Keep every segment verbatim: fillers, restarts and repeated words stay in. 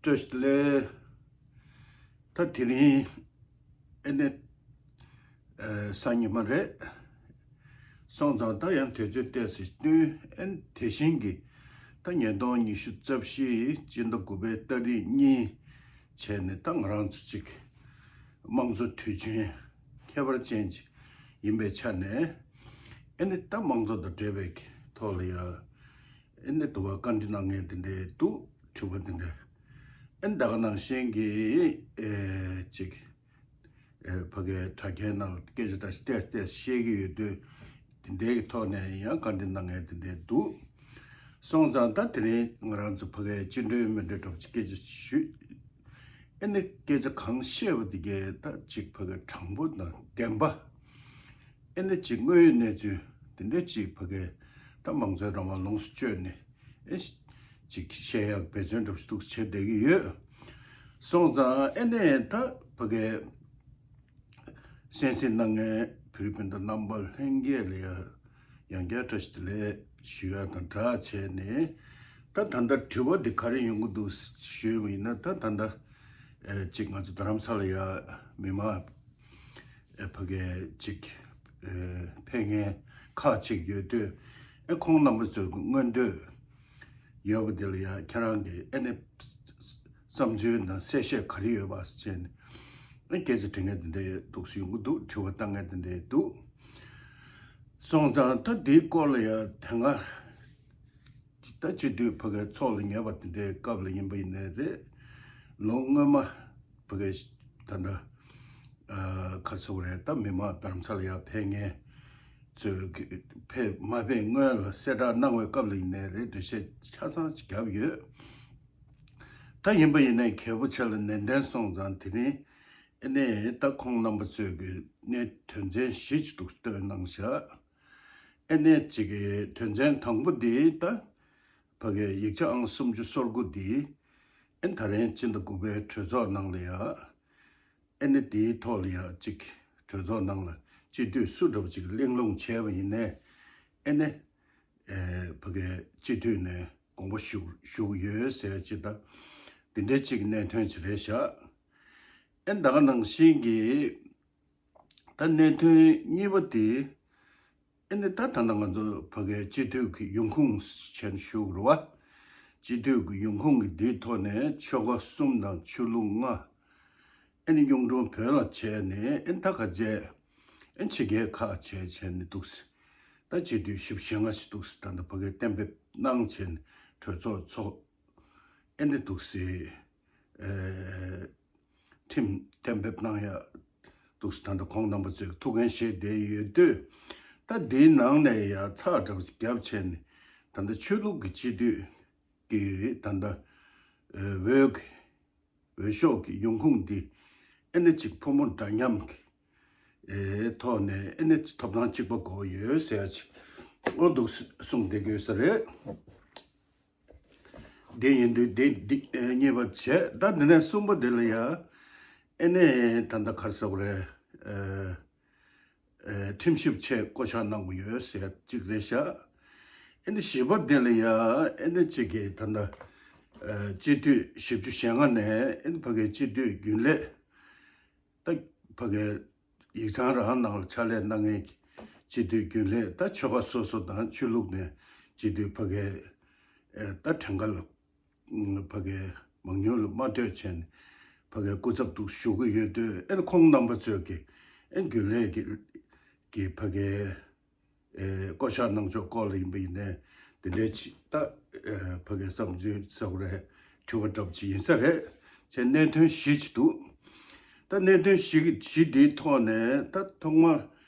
བཀྲ་ཤིས་བདེ་ལེགས། ད་དེ་རིང་ཨེ་ནས་ཨེ་སང་ཉིན་མ་རེད། སོང་ཙང་ད་ཡང་དུས་ཚོད་ཏོག་ཙམ་བསྟུན། ཨེ་ནས་དེ་བཞིན་གྱི་ད་ཉིས་སྟོང་ཉི་ཤུ་རྩ་བཞི་སྤྱི་ཟླ་དགུ་པའི་ཏ་རིག་གཉིས་བྱས་ནས་ད་ང་རང་ཚོ་གཅིག་དམངས་གཙོ་དུས་ཆེན་ཁྱད་པར་ཅན་ཅིག་ཡིན་པའི་ཆ་ནས། ཨེ་ནས་ད་དམངས་གཙོ་དང་འབྲེལ་བའི་ཐོག་ལ་ཡ། ཨེ་ནས་དུ་བ་བཀའ་འདྲི་གནང་མཁན་དེ་འདྲས་འདུག་དྲི་བ་དེ་འདྲས། ཨེ་ནས་ད་ག་ནང་བཞིན་གྱི་ཨེ་ཅིག་ཨེ་ཕ་གའི་དྲ་རྒྱའི་ནང་ལ་སྐད་ཆ་འདྲ་ཞིག་ཏོག་ཙམ་བཤད་ཀྱི་ཡོད་དུས། དེ་འདྲའི་གི་ཐོག་ནས་ཡང་བཀའ་འདྲི་གནང་མཁན་དེ་འདྲས་འདུག་སོང་ཙང་ད་དེ་རིང་ང་རང་ཚོ་ཕ་གའི་སྤྱི་འགྲོའི་མི་འགྲོའི་གྲོགས་ཀྱི་སྐད་ཆ་ཞུས། ཨེ་ནས་སྐད་ཆ་གང་བཤད་པ་དེ་གའི་ད་ཅིག་ཕ་གའི་དྲང་པོ་དང་བདེན་པ། ཨེ་ནས་ཅིག་དངོས་ཡོད་གནས་ཚུལ་དེ་འདྲ་ཅིག་ཕ་གའི་ད་དམངས་གཙོའི་རང་དབང་ལོངས་སུ་སྤྱོད་ནས་ཨེ་ཅིག་བཤད་ཡག་འབད་བརྩོན་འདྲ་པོ་ཞིག་འདུག་བྱེད་བསྡད་ཀྱི་ཡོད། སོང་ཙང་ཨེ་ནས་ད་ཕ་གའི་གསན་གཟིགས་གནང་མཁན་བོད་རིགས་སྤུན་ཟླ་རྣམ་པ་ལྷན་རྒྱས་ལ་ཡང་ཡང་བསྐྱར་བཀྲ་ཤིས་བདེ་ལེགས་ཞུ་ཡ་དང་སྦྲགས་བྱས་ནས། ད་ད་ལྟ་དྲི་བ་འདི་ག་རེ་ཡོང་གི་འདུག་ཞུས་པ་ཡིན་ན། ད་ད་ལྟ་ཨེ་ཅིག་ང་ཚོ་རྡ་རམ་ས་ལ་ཡ་མི་མང་ཨེ་ཕ་གའི་ཅིག་ཨེ་ཕེབས་མཁན་ཁག་ཅིག་ཡོད་དུས། ཨེ་ཁོང་རྣམ་པ་ཚོའི་མངོན་འདོད་ཡོད་པ་དེ་ལ་ཡ་ཁྱེད་རང་གིས་ཨེ་ནས་བསམ་ཚུལ་དང་གསལ་བཤད་ག་རེ་ཡོད་པ་བྱས་ནས་ཨེ་སྐད་ཆ་དྲི་མཁན་དེ་འདྲའི་འདུག་སེ་ཡོང་གི་འདུག་དྲི་བ་བཏང་མཁན་དེ་འདྲའི་འདུག་སོང་ཙང་ད་འདིའི་སྐོར་ལ་ཡ་དེ་སྔ་ད་སྤྱི་འཐུས་ཕ་གའི་ཚོགས་ལ་ཉེ་བ་དེ་འདྲའི་སྐབས་ལ་ཡིན་པ་ཡིན་ནའི་རེད། ལོ་སྔོན་མ་ཕ་གའི་ད་ལྟ་ཨ་ག་རེ་ཟེར་དགོས་རེད། ད་མི་མང་རྡ་རམ་ས་ལ་ཡར་ཕེབས་མཁན་ཚོས་ཕེབས་མ་ཕེབས་སྔོན་ལ་གསལ་བསྒྲགས་གནང་བའི་སྐབས་ལ་ཡིན་ནའི་རེད། འགྲེལ་བཤད་ཆ་ཚང་ཅིག་བརྒྱབ་ཡོད། ད་ཡིན་པ་ཡིན་ནའི་གལ་པོ་ཆེ་ལ་ནན་ཏན་སོང་ཙང་། དེ་རིང་ཨེ་ནས་ད་ཁོང་རྣམ་པ་ཚོས་ཀྱི་གནད་དོན་ཚན་བཞི་ཅིག་འདུག་སྟོན་གནང་བཞག་ཨེ་ནས་ཅིག་གི་དོན་ཚན་དང་པོ་འདི་ད་ཕ་གའི་ཡིག་ཆ་ཨང་སུམ་ཅུ་སོ་དགུ་འདི་ཨེ་ད་རིང་སྤྱི་ཟླ་དགུ་པའི་གྲོས་ཚོགས་ནང་ལ་ཡ་ཨེ་ནས་དེའི་ཐོག་ལ་ཡ་ཅིག་གྲོས་ཚོགས་ནང་ལ་སྤྱི་འཐུས་སུ་འདྲ་པོ་ཅིག་གླེང་སློང་བྱས་པ་ཡིན་ནའི་ཨེ་ནས་ཨེ་ཕ་གའི་སྤྱི་འཐུས་ནས་དགོངས་པ་ཞུ་ཞུ་གི་ཡོད་ཟེར་ཅིག་དང་། དེ་འདྲའི་ཅིག་གནད་དོན་ཅིག་རེད་བཞག་ཨེ་ད་ག་ནང་བཞིན་གྱི་ད་གནད་དོན་གཉིས་པ་དེ། ཨེ་ནས་ད་ད་ལྟ་ང་ཚོ་ཕ་གའི་སྤྱི་འཐུས་ཀྱི་ཡོང་ཁུངས་བྱས་ནས་ཞུ་དགོས་རེད་བ། སྤྱི་འཐུས་ཀྱི་ཡོང་ཁུངས་ཀྱི་འདིའི་ཐོག་ནས་ཆོལ་ཁ་གསུམ་དང་ཆོས་ལུགས་ལྔ། ཨེ་ནས་གཡུང་དྲུང་བོན་ལ་བྱས་ནས་ཨེ་ད་ག་བྱས་ཨེ་ཕྱི་རྒྱལ་ཁག་བྱས་བྱས་ནས་འདུག་སེ། ད་སྤྱི་འཐུས་བཞི་བཅུ་ཞེ་ལྔ་ཞིག་འདུག་སེ་ད་ལྟ་ཕ་གའི་གཏན་འབེབས་གནང་བྱས་ནས་གྲོས་ཚོགས་ཚོགས། ཨེ་ནས་འདུག་སེ། ཨེ། ཁྲིམས་གཏན་འབེབས་གནང་ཡ་འདུག་སེ་ད་ལྟ་ཁོང་རྣམ་པ་ཚོས་ཐུགས་འགན་བཞེས་བསྡད་ཡོད་དུས། ད་འདིའི་ནང་ནས་ཡ་ཚགས་གྲབས་རྒྱབ་བྱས་ནས་ད་ལྟ་ཆོས་ལུགས་ཀྱི་སྤྱི་འཐུས་ཀྱི་ད་ལྟ་ཨེ་འོས་ཀྱི་འོས་ཤོག་གི་ཡོང་ཁུངས་འདི་ཨེ་ནས་ཅིག་ཕོ་མོ་འདྲ་མཉམ་གྱི་ཨེ་ཐོག་ནས་ཨེ་ནས་ཐོབ་ཐང་གཅིག་པ་དགོས་ཡོད་ཟེར་ཡ་ཅིག་འོ་འདུག་སེ་གསུངས་བསྡད་ཀྱི་ཡོད་ས་རེད། དེ་ཡིན་དུས་དེ་འདི་ཨེ་གཉིས་པ་བྱས། ད་འདི་ནས་གསུམ་པ་དེ་ལ་ཡ་ཨེ་ནས་ད་ལྟ་ག་རེ་ཟེར་དགོས་རེད། ཨེ་ཨེ་ཁྲིམས་ཞིབ་ཆེད་བསྐོ་བཞག་གནང་དགོས་ཡོད་ཟེར་གཅིག་རེད་ཤག་ཨེ་ནས་བཞི་པ་དེ་ལ་ཡ་ཨེ་ནས་གཅིག་གིས་ད་ལྟ་ཨེ་སྤྱི་འཐུས་བཞི་བཅུ་ཞེ་ལྔ་ནས་ཨེ་ནས་ཕ་གའི་སྤྱི་འཐུས་རྒྱུན་ལས། ད་ཕ་གའི་ཡིག་ཚང་རང་ནང་ལ་ཕྱག་ལས་གནང་མཁན་གྱི་སྤྱི་འཐུས་རྒྱུན་ལས། ད་ཆོལ་ཁ་སོ་སོ་དང་ཆོས་ལུགས་ནས་སྤྱི་འཐུས་ཕ་གའི་ཨེ་ད་གྲངས་ཀ་ལ་ཕ་གའི་མང་ཉུང་ལ་མ་ལྟོས་བྱས་ནས་ཕ་གའི་སྐུ་ཚབ་ཏུ་བཞུགས་ཀྱི་ཡོད་དུས། ཨེ་ཁོང་རྣམ་པ་ཚོས་ཀྱི་ཨེ་རྒྱུན་ལས་ཀྱི་ཀྱི་ཕ་གའི་ཨེ་བསྐོ་བཞག་གནང་ཕྱོགས་སྐོར་ལ་ཡིན་པ་ཡིན་ནའི་དེ་འདྲའི་ཅིག་ད་ཨེ་ཕ་གའི་བསམ་ཚུལ་ཟེར་དགོས་རེད། དྲི་བ་འདྲ་པོ་ཅིག་ཡིན་ས་རེད། བྱས་གནད་དོན་བཞི་ཅིག་འདུག་ད་གནད་དོན་བཞི་གི་བཞི་འདིའི་ཐོག་ནས་ད་ཐོག་མ་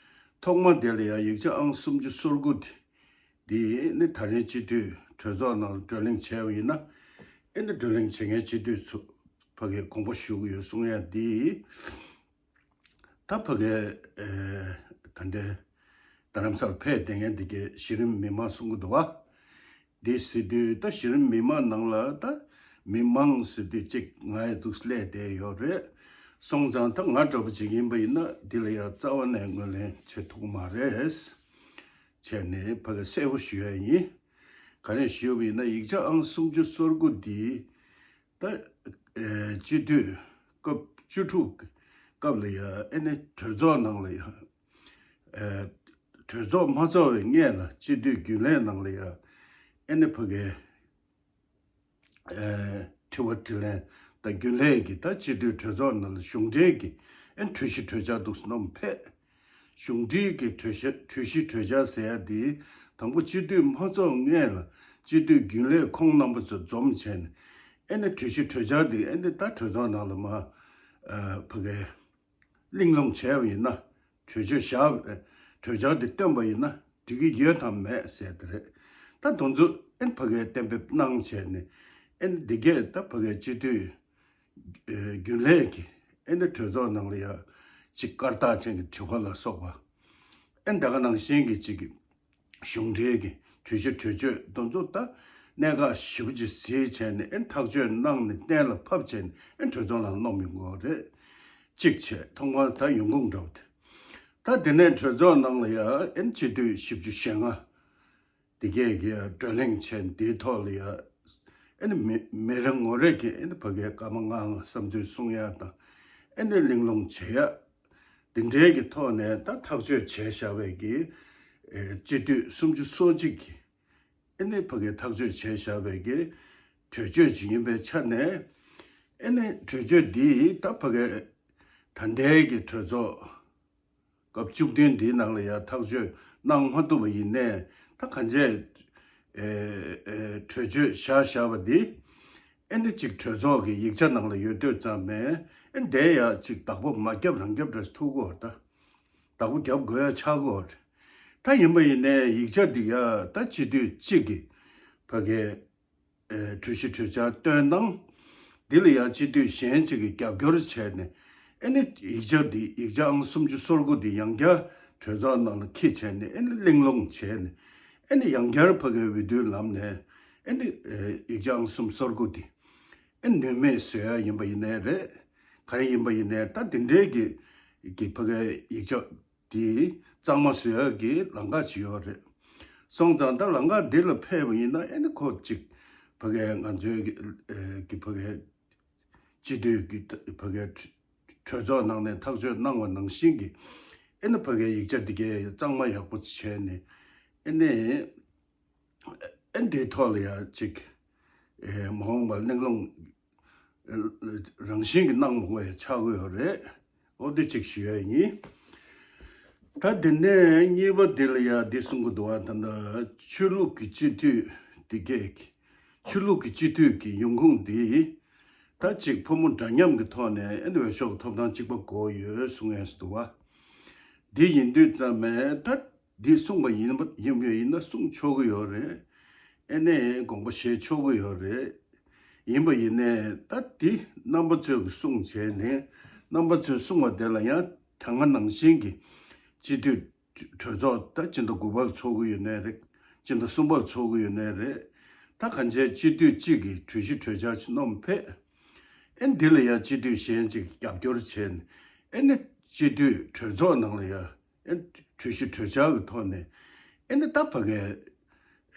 ཐོག་མ་དེ་ལ་ཡང་ཡིག་ཆ་ཨང་སུམ་ཅུ་སོ་དགུ་དེ་འདི་ནི་ད་རིང་སྤྱི་འཐུས་གྲོས་ཚོགས་ནང་ལ་བགྲོ་གླེང་བྱས་པ་ཡིན་ན། ཨེ་ནི་བགྲོ་གླེང་བྱེད་མཁན་སྤྱི་འཐུས་ཚོ་ཕ་གིའི་དགོངས་པ་ཞུ་གི་ཡོད་གསུང་ཡ་འདི། ད་ཕ་གི་ཨེ་ད་ལྟའི་རྡ་རམ་ས་ལ་ཕེབས་བསྡད་མཁན་འདི་གའི་གཞི་རིམ་མི་མང་གསུང་གི་འདུག་བ། འདི་ཟེར་དུས་ད་གཞི་རིམ་མི་མང་ནང་ལ་ད་མི་མང་ཟེར་དུས་གཅིག་ང་ཡི་འདུག་སླེབས་བསྡད་ཡོད་རེད། སོང་ཙང་ད་ང་འདྲ་པོ་ཅིག་ཡིན་པ་ཡིན་ན་འདི་ལ་ཡང་རྩ་བ་ནས་ངོས་ལེན་བྱེད་ཐུབ་ཀྱི་མ་རེད། བྱས་ནས་ཕ་གི་གསལ་པོ་ཞུ་ཡ་ཡིན། ག་རེ་ཞུས་པ་ཡིན་ན་ཡིག་ཆ་ཨང་སུམ་ཅུ་སོ་དགུ་འདི་ད་ སྤྱི་འཐུས་སྐབས་བཅུ་དྲུག་གི་སྐབས་ལ་ཡ་ཨེ་ནི་གྲོས་ཚོགས་ནང་ལ་ཡ་གྲོས་ཚོགས་མ་ཚོགས་པའི་སྔས་ལ་སྤྱི་འཐུས་རྒྱུན་ལས་ནང་ལ་ཡ་ཨེ་ནི་ཕ་གའི་དྲི་བ་དྲིས་ལན་དང་རྒྱུན་ལས་ཀྱི་ད་སྤྱི་འཐུས་གྲོས་ཚོགས་ནང་ལ་གཞུང་འབྲེལ་གྱི་ཨེ་གྲོས་གཞི་གྲོས་འཆར་འདུག་སེ་ནོམ་ཕེབས། གཞུང་འབྲེལ་གྱི་གྲོས་གཞི་གྲོས་གཞི་གྲོས་འཆར་ཟེར་ཡ་དེ་དང་པོ་སྤྱི་འཐུས་མ་ཚོགས་སྔས་ལ་སྤྱི་འཐུས་རྒྱུན་ལས་ཁོང་རྣམ་པ་ཚོ་འཛོམས་བྱས་ནས་ཨེ་ནི་གྲོས་གཞི་གྲོས་འཆར་དེ་ཨེ་ནི་ད་གྲོས་ཚོགས་ནང་ལ་མ་ཕ་གའི་གླེང་སློང་བྱས་པ་ཡིན་ན་གྲོས་ཆོད་བཞག་གྲོས་འཆར་དེ་བཏོན་པ་ཡིན་ན་འགྲིག་གི་ཡོད་དམ་མེད་ཟེར་དེ་རེད། ད་དེ་ཚོ་ཨེ་ནི་ཕ་གའི་གཏན་འབེབས་གནང་བྱས་ནས་ཨེ་ནི་འདི་གས་ད་ཕ་གའི་སྤྱི་འཐུས་རྒྱུན་ལས་ཀྱི་ཨེ་ནི་གྲོས་ཚོགས་ནང་ལ་ཡ་གཅིག་སྐར་རྟགས་ཅན་གྱི་དྲི་བ་ལ་སོགས་པ་ཨེ་ནི་ད་ག་ནང་བཞིན་གྱི་གཅིག་གི་གཞུང་འབྲེལ་གྱི་གྲོས་གཞི་གྲོས་ཆོད་དེ་ཚོ་ད་གནད་འགག་ཞེ་པོ་ཅིག་གཟིགས་བྱས་ནས་ཨེ་ནི་ཐག་གཅོད་གནང་ནས་གཏན་ལ་ཕབ་བྱས་ནས་ཨེ་ནི་གྲོས་ཚོགས་ནང་སྣོམ་ཡོང་གི་ཡོད་རེད། གཅིག་བྱས་ཐོག་མར་ད་ཡོང་ཁུངས་འདྲ་བོ་དེ། ད་དེ་ནས་གྲོས་ཚོགས་ནང་ལ་ཡ་ཨེ་ནི་སྤྱི་འཐུས་བཞི་བཅུ་ཞེ་ལྔ་དེ་གས་ཀྱི་བགྲོ་གླེང་བྱས་འདིའི་ཐོག་ལ་ཡ་ཨེ་ནི་མི་མི་རེ་ངོ་རེ་གི་ཨེ་ནི་ཕ་གའི་སྐར་མ་ལྔ་ལྔ་བསམ་ཚུལ་གསུང་ཡ་དང་ཨེ་ནི་གླེང་སློང་བྱེད་ཡ། འདི་འདྲའི་གི་ཐོག་ནས་ད་ཐག་གཅོད་བྱས་བཞག་པའི་གི་ཨེ་སྤྱི་འཐུས་སུམ་ཅུ་སོ་གཅིག་གི་ཨེ་ནི་ཕ་གའི་ཐག་གཅོད་བྱས་བཞག་པའི་གི་གྲོས་ཆོད་ཅིག་ཡིན་པའི་ཆ་ནས་ཨེ་ནི་གྲོས་ཆོད་འདི་ད་ཕ་གའི་ད་ལྟའི་གི་གྲོས་ཚོགས་སྐབས་བཅུ་བདུན་འདིའི་ནང་ལ་ཡང་ཐག་གཅོད་གནང་མ་ཐུབ་པ་ཡིན་ནའི་ད་གང་བྱས་ཨེ་ཨེ་གྲོས་ཆོད་བཞག་བཞག་པ་འདི་ཨེ་འདི་གཅིག་གྲོས་ཚོགས་ཀྱི་ཡིག་ཆ་ནང་ལ་ཡོད་དུས་ཙམ་མེད་ཨེ་འདས་ཡ་གཅིག་བདག་པོ་མ་རྒྱབ་རང་རྒྱབ་རེས་ཐུག་གོ་ད། བདག་པོ་རྒྱབ་དགོས་ཡ་ཆགས་གོ་ད་ཡིན་པ་ཡིན་ནའི་ཡིག་ཆ་འདི་ཡ་ད་སྤྱི་འཐུས་གཅིག་གི་ཕ་གའི་ཨེ་གྲོས་གཞི་གྲོས་འཆར་བཏོན་སྟངས། འདི་ལ་ཡང་སྤྱི་འཐུས་གཞན་གཅིག་གིས་རྒྱབ་སྐྱོར་བྱས་ནས་ཨེ་ནི་ཡིག་ཆ་འདི་ཡིག་ཆ་ཨང་སུམ་ཅུ་སོ་དགུ་འདི་ཡང་བསྐྱར་གྲོས་ཚོགས་ནང་ལ་འཁྱེར་བྱས་ནས་ཨེ་ནི་གླེང་སློང་བྱས་ནས་ཨེ་ནི་ཡང་བསྐྱར་ཕ་གིའི་འོས་བསྡུའི་ལམ་ནས་ཨེ་ནི་ཡིག་ཆ་ཨང་སུམ་སོ་དགུ་འདི་ཨེ་ནི་ནུས་མེད་བཟོ་ཡ་ཡིན་པ་ཡིན་ནའི་རེད། ག་རེ་ཡིན་པ་ཡིན་ནའི་ད་འདི་འདྲའི་གི་གི་ཕ་གིའི་ཡིག་ཆ་དེ་གཙང་མ་བཟོ་ཡག་གི་ལམ་ཁ་ཅིག་ཡོད་རེད། སོང་ཙང་ད་ལམ་ཁ་འདི་ལ་ཕེབས་པ་ཡིན་ན་ཨེ་ནི་ཁོ་ཅིག་ཕ་གའི་ང་ཚོའི་གི་ཨེ་གི་ཕ་གའི་སྤྱི་འཐུས་ཀྱི་ཕ་གའི་གྲོས་ཚོགས་ནང་ནས་ཐག་གཅོད་གནང་བ་ནང་བཞིན་གྱི་ཨེ་ནི་ཕ་གའི་ཡིག་ཆ་འདི་གའི་གཙང་མ་ཡག་པོ་བྱས་ནས་ཨེ་ནི་ཨེ་འདིའི་ཐོག་ལ་ཡ་ཅིག་ཨེ་མ་འོངས་པར་གླེང་སློང་རང་བཞིན་གྱི་གནང་མ་དགོས་ཡ་ཆགས་ཀྱི་ཡོད་རེད། འོ་འདི་གཅིག་ཞུ་ཡ་ཡིན། ད་དེ་ནས་གཉིས་པ་འདི་ལ་ཡ་འདི་གསུང་གི་འདུག་བ། ད་ལྟ་ཆོས་ལུགས་ཀྱི་སྤྱི་འཐུས་འདི་གས་ཀྱི་ཆོས་ལུགས་ཀྱི་སྤྱི་འཐུས་ཀྱི་ཡོང་ཁུངས་འདི་ད་ཅིག་ཕོ་མོ་འདྲ་མཉམ་གྱི་ཐོག་ནས་ཨེ་འདི་འོས་ཤོག་ཐོབ་ཐང་གཅིག་པ་དགོས་ཡོད་གསུང་ཡས་འདུག་བ། འདི་ཡིན་དུས་ཙམ་མེད་ད། འདི་གསུངས་པ་ཡིན་པ་ཡིན་པ་ཡིན་ན་གསུང་ཆོག་གི་ཡོད་རེད། ཨེ་ནས་དགོངས་པ་བཞེས་ཆོག་གི་ཡོད་རེད། ཡིན་པ་ཡིན་ནས་ད་འདི་རྣམ་པ་ཚོས་ཀྱི་གསུང་བྱས་ནས་རྣམ་པ་ཚོས་གསུང་བ་དེ་ལ་ཡང་ད་སྔ་ནང་བཞིན་གྱི་སྤྱི་འཐུས་གྲོས་ཚོགས་ད་སྤྱི་ཟླ་དགུ་པར་ཚོགས་ཀྱི་ཡོད་ནའི་རེད། སྤྱི་ཟླ་གསུམ་པར་ཚོགས་ཀྱི་ཡོད་ནའི་རེད། ད་གང་བྱས་སྤྱི་འཐུས་གཅིག་གིས་གྲོས་གཞི་གྲོས་འཆར་ཅིག་བསྣམས་ཕེབས། ཨེ་འདི་ལ་ཡང་སྤྱི་འཐུས་གཞན་གཅིག་རྒྱབ་སྐྱོར་བྱས་ནས་ཨེ་ནི་སྤྱི་འཐུས་གྲོས་ཚོགས་ནང་ལ་ཡང་། ཨེ་གྲོས་གཞི་གྲོས་འཆར་གྱི་ཐོག་ནས་ཨེ་ནི་ད་ཕ་གའི་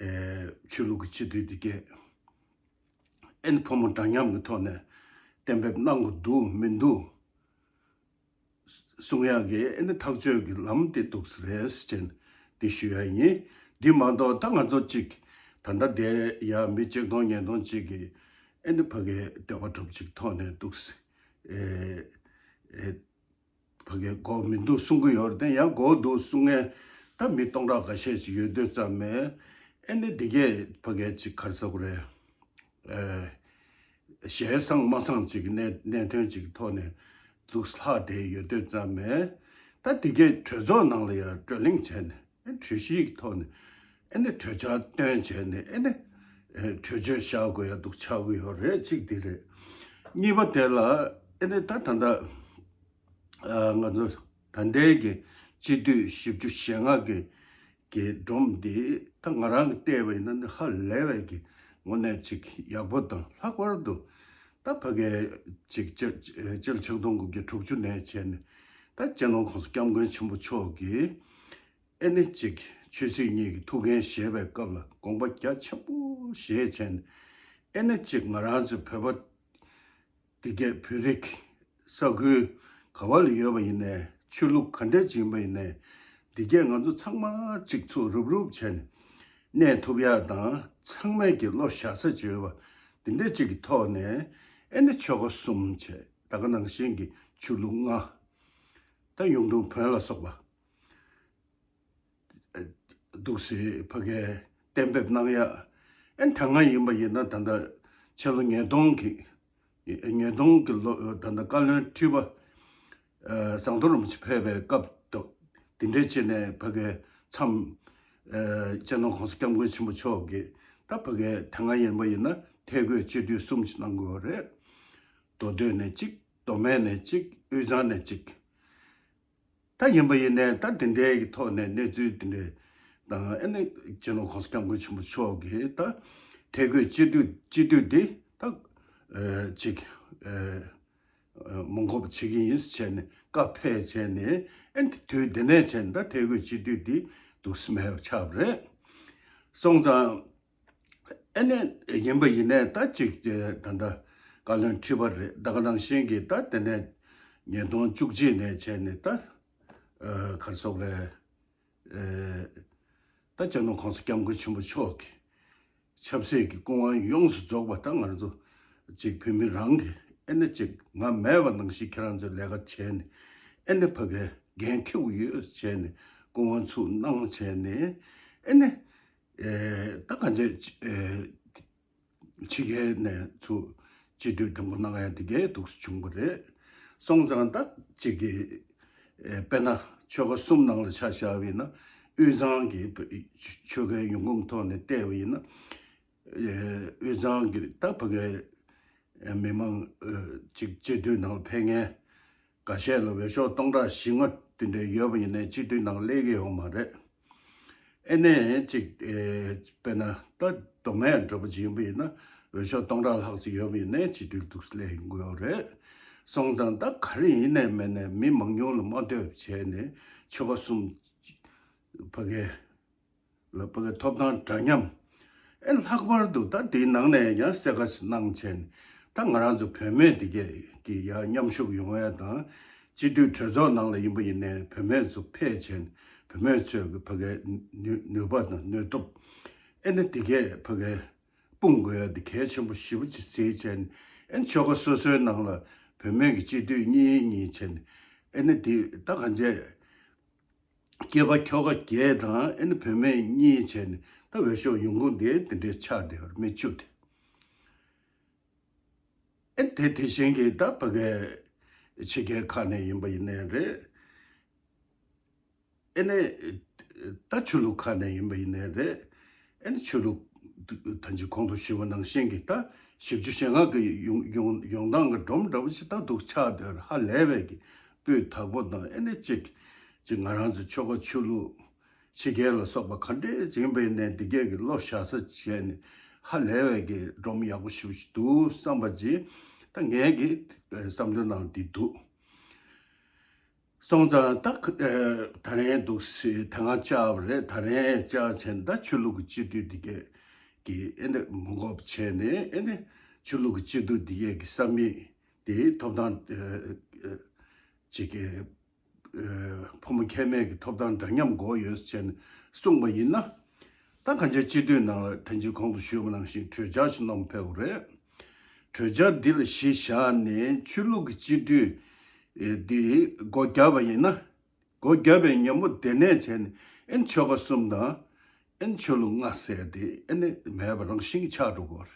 ཨེ་ཆོས་ལུགས་ཀྱི་སྤྱི་འཐུས་འདི་གས་ཨེ་ནི་ཕོ་མོ་འདྲ་མཉམ་གྱི་ཐོག་ནས་གཏན་འབེབས་གནང་དགོས་འདུག་མི་འདུག་གསུང་ཡག་གི་ཨེ་ནི་ཐག་གཅོད་ཀྱི་ལམ་དེ་འདུག་ས་རེད་ཟེར་ནས་འདི་ཞུ་ཡ་ཡིན། འདི་མ་གཏོགས་ད་ང་ཚོ་གཅིག་ད་ལྟ་དེ་ཡ་མི་གཅིག་སྟོང་ཉིས་སྟོང་གཅིག་གིས་ཨེ་ནི་ཕ་གའི་འདོད་པ་སྒྲུབ་ཅིག་ཐོག་ནས་འདུག་ཨེ་ཨེ། ཕ་གིའི་དགོས་མི་འདུག་གསུང་གི་ཡོད་རེད་དེ་ཡང་དགོས་འདུག་གསུང་མཁན་ད་མི་སྟོང་ཕྲག་འགའ་ཤས་ཅིག་ཡོད་དུས་ཙམ་མེད། ཨེ་ནི་འདི་གས་ཕ་གིའི་ཅིག་ག་རེ་ཟེར་དགོས་རེད། ཨེ། ཞལ་བཟང་མ་བཟང་ཅིག་གི་གནད་གནད་དོན་ཅིག་གི་ཐོག་ནས་འདུག་ལྷག་བསྡད་ཡོད་དུས་ཙམ་མེད། ད་འདི་གས་གྲོས་ཚོགས་ནང་ལ་ཡང་བགྲོ་གླེང་བྱས་ནས་ཨེ་གྲོས་གཞི་ཡི་ཐོག་ནས་ཨེ་ནི་གྲོས་འཆར་བཏོན་བྱས་ནས་ཨེ་ནི་ཨེ་གྲོས་ཆོད་བཞག་དགོས་ཡ་འདུག་ཆགས་ཀྱི་ཡོད་རེད་གཅིག་འདི་རེད། གཉིས་པ་དེ་ལ་ཨེ་ནི་ད་ད་ལྟ། ང་ཚོ་ད་ལྟའི་གི་སྤྱི་འཐུས་བཞི་བཅུ་ཞེ་ལྔ་གི་གི་སྒྲོམ་འདི་ད་ང་རང་གི་བལྟས་པ་ཡིན་ན་འདི་ཧ་ལས་པའི་གི་དངོས་གནས་ཅིག་ཡག་པོ་དང་ལྷག་པར་དུ་ད་ཕ་གའི་ཅིག་སྤྱི་སྤྱི་ལོ་ཆིག་སྟོང་དགུ་བརྒྱ་དྲུག་ཅུ་ནས་བྱས་ནས་ད་སྤྱི་ནོར་༸གོང་ས་༸སྐྱབས་མགོན་ཆེན་པོ་མཆོག་གིས་ཨེ་ནི་ཅིག་ཆོས་སྲིད་གཉིས་ཀྱི་ཐུགས་འགན་བཞེས་པའི་སྐབས་ལ་དགོངས་པ་རྒྱ་ཆེན་པོ་བཞེས་བྱས་ནས་ཨེ་ནི་ཅིག་ང་རང་ཚོའི་བོད་པ། འདི་གས་བོད་རིགས་ས་ཁུལ་ག་བ་ལ་ཡོད་པ་ཡིན་ནའི་ཆོས་ལུགས་ག་འདྲས་ཅིག་ཡིན་པ་ཡིན་ནའི་འདི་གས་ང་ཚོ་ཚང་མ་གཅིག་ཚུགས་རུབ་རུབ་བྱས་ནས་གནས་ཐུབ་ཡག་དང་ཚང་མས་ཀྱི་བློ་བཞག་ས་བྱོས་པ་འདི་འདྲས་ཅིག་གི་ཐོག་ནས་ཨེ་ནི་ཆོལ་ཁ་གསུམ་བྱས་ད་ག་ནང་བཞིན་གྱི་ཆོས་ལུགས་ལྔ། ད་གཡུང་དྲུང་བོན་ལ་སོགས་པ། འདུག་སེ་ཕ་གིའི་གཏན་འབེབས་གནང་ཡ། ཨན་ད་སྔ་ཡིན་པ་ཡིན་ན་ད་ལྟ་ཕྱི་ལོ་ཉིས་སྟོང་གི་ཉིས་སྟོང་གི་ལོ་ད་ལྟ་བཀའ་བློན་ཁྲི་པ་ཟམ་གདོང་རིན་པོ་ཆེ་ཕེབས་པའི་སྐབས་དུ་དེ་འདྲའི་ཆེད་ནས་ཕ་གིའི་མཚམས་སྤྱི་ནོར་༸གོང་ས་༸སྐྱབས་མགོན་ཆེན་པོ་མཆོག་གིས་ད་ཕ་གིའི་ད་སྔ་ཡིན་པ་ཡིན་ན་ཐད་བསྐོས་སྤྱི་འཐུས་གསུམ་ཞིག་གནང་དགོས་པ་རེད། མདོ་སྟོད་ནས་གཅིག་མདོ་སྨད་ནས་གཅིག་དབུས་གཙང་ནས་གཅིག་ད་ཡིན་པ་ཡིན་ནའི་ད་དེ་འདྲའི་གི་ཐོག་ནས་གནས་ཚུལ་དེ་འདྲའི་དང་ཨ་ནི་སྤྱི་ནོར་༸གོང་ས་༸སྐྱབས་མགོན་ཆེན་པོ་མཆོག་གིས་ད་ཐད་བསྐོས་སྤྱི་འཐུས་སྤྱི་འཐུས་འདི་ད་ཅིག་མ་འགོག་པ་བྱེད་ཀྱི་ཡིན་ཟེར་བྱས་ནས་བཀའ་ཕེབས་བྱས་ནས་ཨ་ནི་དུས་དེ་ནས་བྱས་ནས་ད་ཐད་བསྐོས་སྤྱི་འཐུས་འདི་འདུག་སེ་མེད་པ་ཆགས་པ་རེད། སོང་ཙང་། ཨེ་ནས་ཡིན་པ་ཡིན་ནས་ད་ཅིག་ད་ལྟ་བཀའ་བློན་ཁྲི་པ་རེད་ད་ག་ནང་བཞིན་གྱི་ད་དེ་ནས་ཉིས་སྟོང་བཅུ་གཅིག་ནས་བྱས་ནས་ད་གར་སོག་རེད་ད་སྤྱི་ནོར་༸གོང་ས་༸སྐྱབས་མགོན་ཆེན་པོ་མཆོག་གི་ཆབ་སྲིད་ཀྱི་སྐུ་དབང་ཡོངས་སུ་རྫོགས་པ་ད་ང་རང་ཚོ་ཅིག་བོད་མི་རང་གི་ཨེ་ནས་ཅིག་ང་མེད་པ་ནང་བཞིན་ཁྱེད་རང་ཚོས་ལས་ཀ་བྱས་ནས་ཨེ་ནས་ཕ་གའི་འགན་འཁྱེར་ཡོད་བྱས་ནས་སྐུ་དབང་ཚུགས་གནང་བྱས་ནས་ཨེ་ནས། ད་གང་ཅི་ཕྱི་རྒྱལ་ནས་ཚུར་སྤྱི་འཐུས་དང་པོ་གནང་ཡ་དེ་གས་འདུག་སེ་བྱུང་བ་རེད། སོང་ཙང་ད་ཅིག་གི་དཔེར་ན་ཆོལ་ཁ་གསུམ་ནང་ལ་ཆ་བཞག་པ་ཡིན་ན་དབུས་གཙང་གི་ཆོལ་ཁའི་ཡོང་ཁུངས་ཐོག་ནས་བལྟས་པ་ཡིན་ན་དབུས་གཙང་གི་ད་ཕ་གའི་མི་མང་ཅིག་སྤྱི་འཐུས་ནང་ལ་ཕེབས་མཁན། འགའ་ཤས་ལ་འོས་ཤོག་སྟོང་ཕྲག་བཞི་ལྔ་དེ་འདྲ་ཡོད་པ་ཡིན་ནའི་སྤྱི་འཐུས་ནང་སླེབས་ཀྱི་ཡོད་མ་རེད། ཨེ་ནས་ཅིག་ཨེ་དཔེར་ན་ད་མདོ་སྨད་འདྲ་པོ་ཅིག་ཡིན་པ་ཡིན་ན་འོས་ཤོག་སྟོང་ཕྲག་ལྷག་ཙམ་ཡོད་པ་ཡིན་ནའི་སྤྱི་འཐུས་འདུག་སླེབས་ཡོང་གི་ཡོད་རེད། སོང་ཙང་ད་ག་རེ་ཡིན་ནའི་མིན་ནའི་མི་མང་ཉུང་ལ་མ་ལྟོས་བྱས་ནས་ཆོལ་ཁ་གསུམ་ཕ་གའི་ལ་ཕ་གི་ཐོབ་ཐང་འདྲ་མཉམ། ཨེ་ལྷག་པར་དུ་ད་དེའི་ནང་ནས་ཡང་གསལ་ཁ་ཞིག་གནང་བྱས་ནས་ད་ང་རང་ཚོ་བུད་མེད་དེ་གས་ཀྱི་ཡང་མཉམ་ཞུགས་ཡོང་ཡ་དང་སྤྱི་འཐུས་གྲོས་ཚོགས་ནང་ལ་ཡིན་པ་ཡིན་ནའི་བུད་མེད་ཚོ་ཕེབས་བྱས་ནས་བུད་མེད་ཚོས་གི་ཕ་གི་ནུས་ནུས་པ་དང་ནུས་སྟོབས་ཨེ་ནི་དེ་གས་ཕ་གི་སྤུངས་དགོས་ཡ་དེ་གལ་ཆེན་པོ་ཞེ་པོ་ཅིག་གཟིགས་བྱས་ནས་ཨེ་ནི་ཆོལ་ཁ་སོ་སོའི་ནང་ལ་བུད་མེད་ཀྱི་སྤྱི་འཐུས་གཉིས་གཉིས་བྱས་ནས་ཨེ་ནི་དེ་ད་གང་བྱས། སྐྱེས་པ་ཁྱོ་ག་བརྒྱད་དང་ཨེ་ནི་བུད་མེད་གཉིས་བྱས་ནས་ད་འོས་ཤོག་ཡོང་ཁུངས་དེ་དེ་འདྲའི་ཆགས་བསྡད་པར་མི་བཅུ་དེ། ཨེ་དེ་དེ་བཞིན་གྱི་ད་ཕ་གའི་ཕྱི་རྒྱལ་ཁག་ནས་ཡིན་པ་ཡིན་ནའི་རེད། ཨེ་ནི་ད་ཆོས་ལུགས་ཁག་ནས་ཡིན་པ་ཡིན་ནའི་རེད། ཨེ་ནི་ཆོས་ལུགས་ད་ཅི་གོང་དུ་ཞུས་པ་ནང་བཞིན་གྱི་ད་བཞི་བཅུ་ཞེ་ལྔ་གི་ཡོང་ཡོང་ཡོང་སྟངས་ཀྱི་སྒྲོམ་འདྲ་པོ་ཞིག་ད་འདུག་ཆགས་བསྡད་པར་ཧ་ལས་པའི་གི་སྤུས་དག་པོ་དང་ཨེ་ནི་གཅིག་ཅིག་ང་རང་ཚོ་ཆོལ་ཁ་ཆོས་ལུགས་ཕྱི་རྒྱལ་ལ་སོགས་པ་ག་འདྲས་ཡིན་པ་ཡིན་ནའི་འདི་གས་ཀྱི་བློ་བཞག་ས་བྱས་ནས་ཧ་ལས་པའི་གི་སྒྲོམ་ཡག་པོ་ཞིག་འདུག་བསམ་པ་ཅིག་ད་ངའི་གི་བསམ་ཚུལ་ནང་འདི་འདུག་སོང་ཙང་ད་ད་རིང་འདུག་སེ་ད་ང་བཅར་བ་རེད། ད་རིང་བཅར་བྱས་ནས་ད་ཆོས་ལུགས་ཀྱི་སྤྱི་འཐུས་འདི་གས་ཀྱི་ཨེ་ནི་མ་འགོག་བྱས་ནས་ཨེ་ནི་ཆོས་ལུགས་ཀྱི་སྤྱི་འཐུས་འདི་གས་ཀྱི་ས་མིག་དེ་ཐོབ་ཐང་ཅིག་གི་ཕོ་མོ་ཁྱད་མེད་ཀྱི་ཐོབ་ཐང་འདྲ་མཉམ་དགོས་ཡོད་ཟེར་ནས་གསུངས་པ་ཡིན་ན། ད་གང་ཅི་སྤྱི་འཐུས་ནང་ལ་ཐེངས་གཅིག་གོང་དུ་ཞུས་པ་ནང་བཞིན་གྲོས་འཆར་ཞིག་གནང་ཕེབས་དགོས་རེད། གྲོས་འཆར་འདི་ལ་གཞི་བཞག་ནས་ཆོས་ལུགས་ཀྱི་སྤྱི་འཐུས་འདི་སྒོ་བརྒྱབ་པ་ཡིན་ན། སྒོ་བརྒྱབ་པའི་ཉིན་མོ་དེ་ནས་བྱས་ནས་ཨེ་ནི་ཆོལ་ཁ་གསུམ་དང་ཨེ་ནི་ཆོས་ལུགས་ལྔ་ཟེར་དེ་ཨེ་ནི་མེད་པ་རང་བཞིན་གྱི་ཆགས་འགྲོ་གི་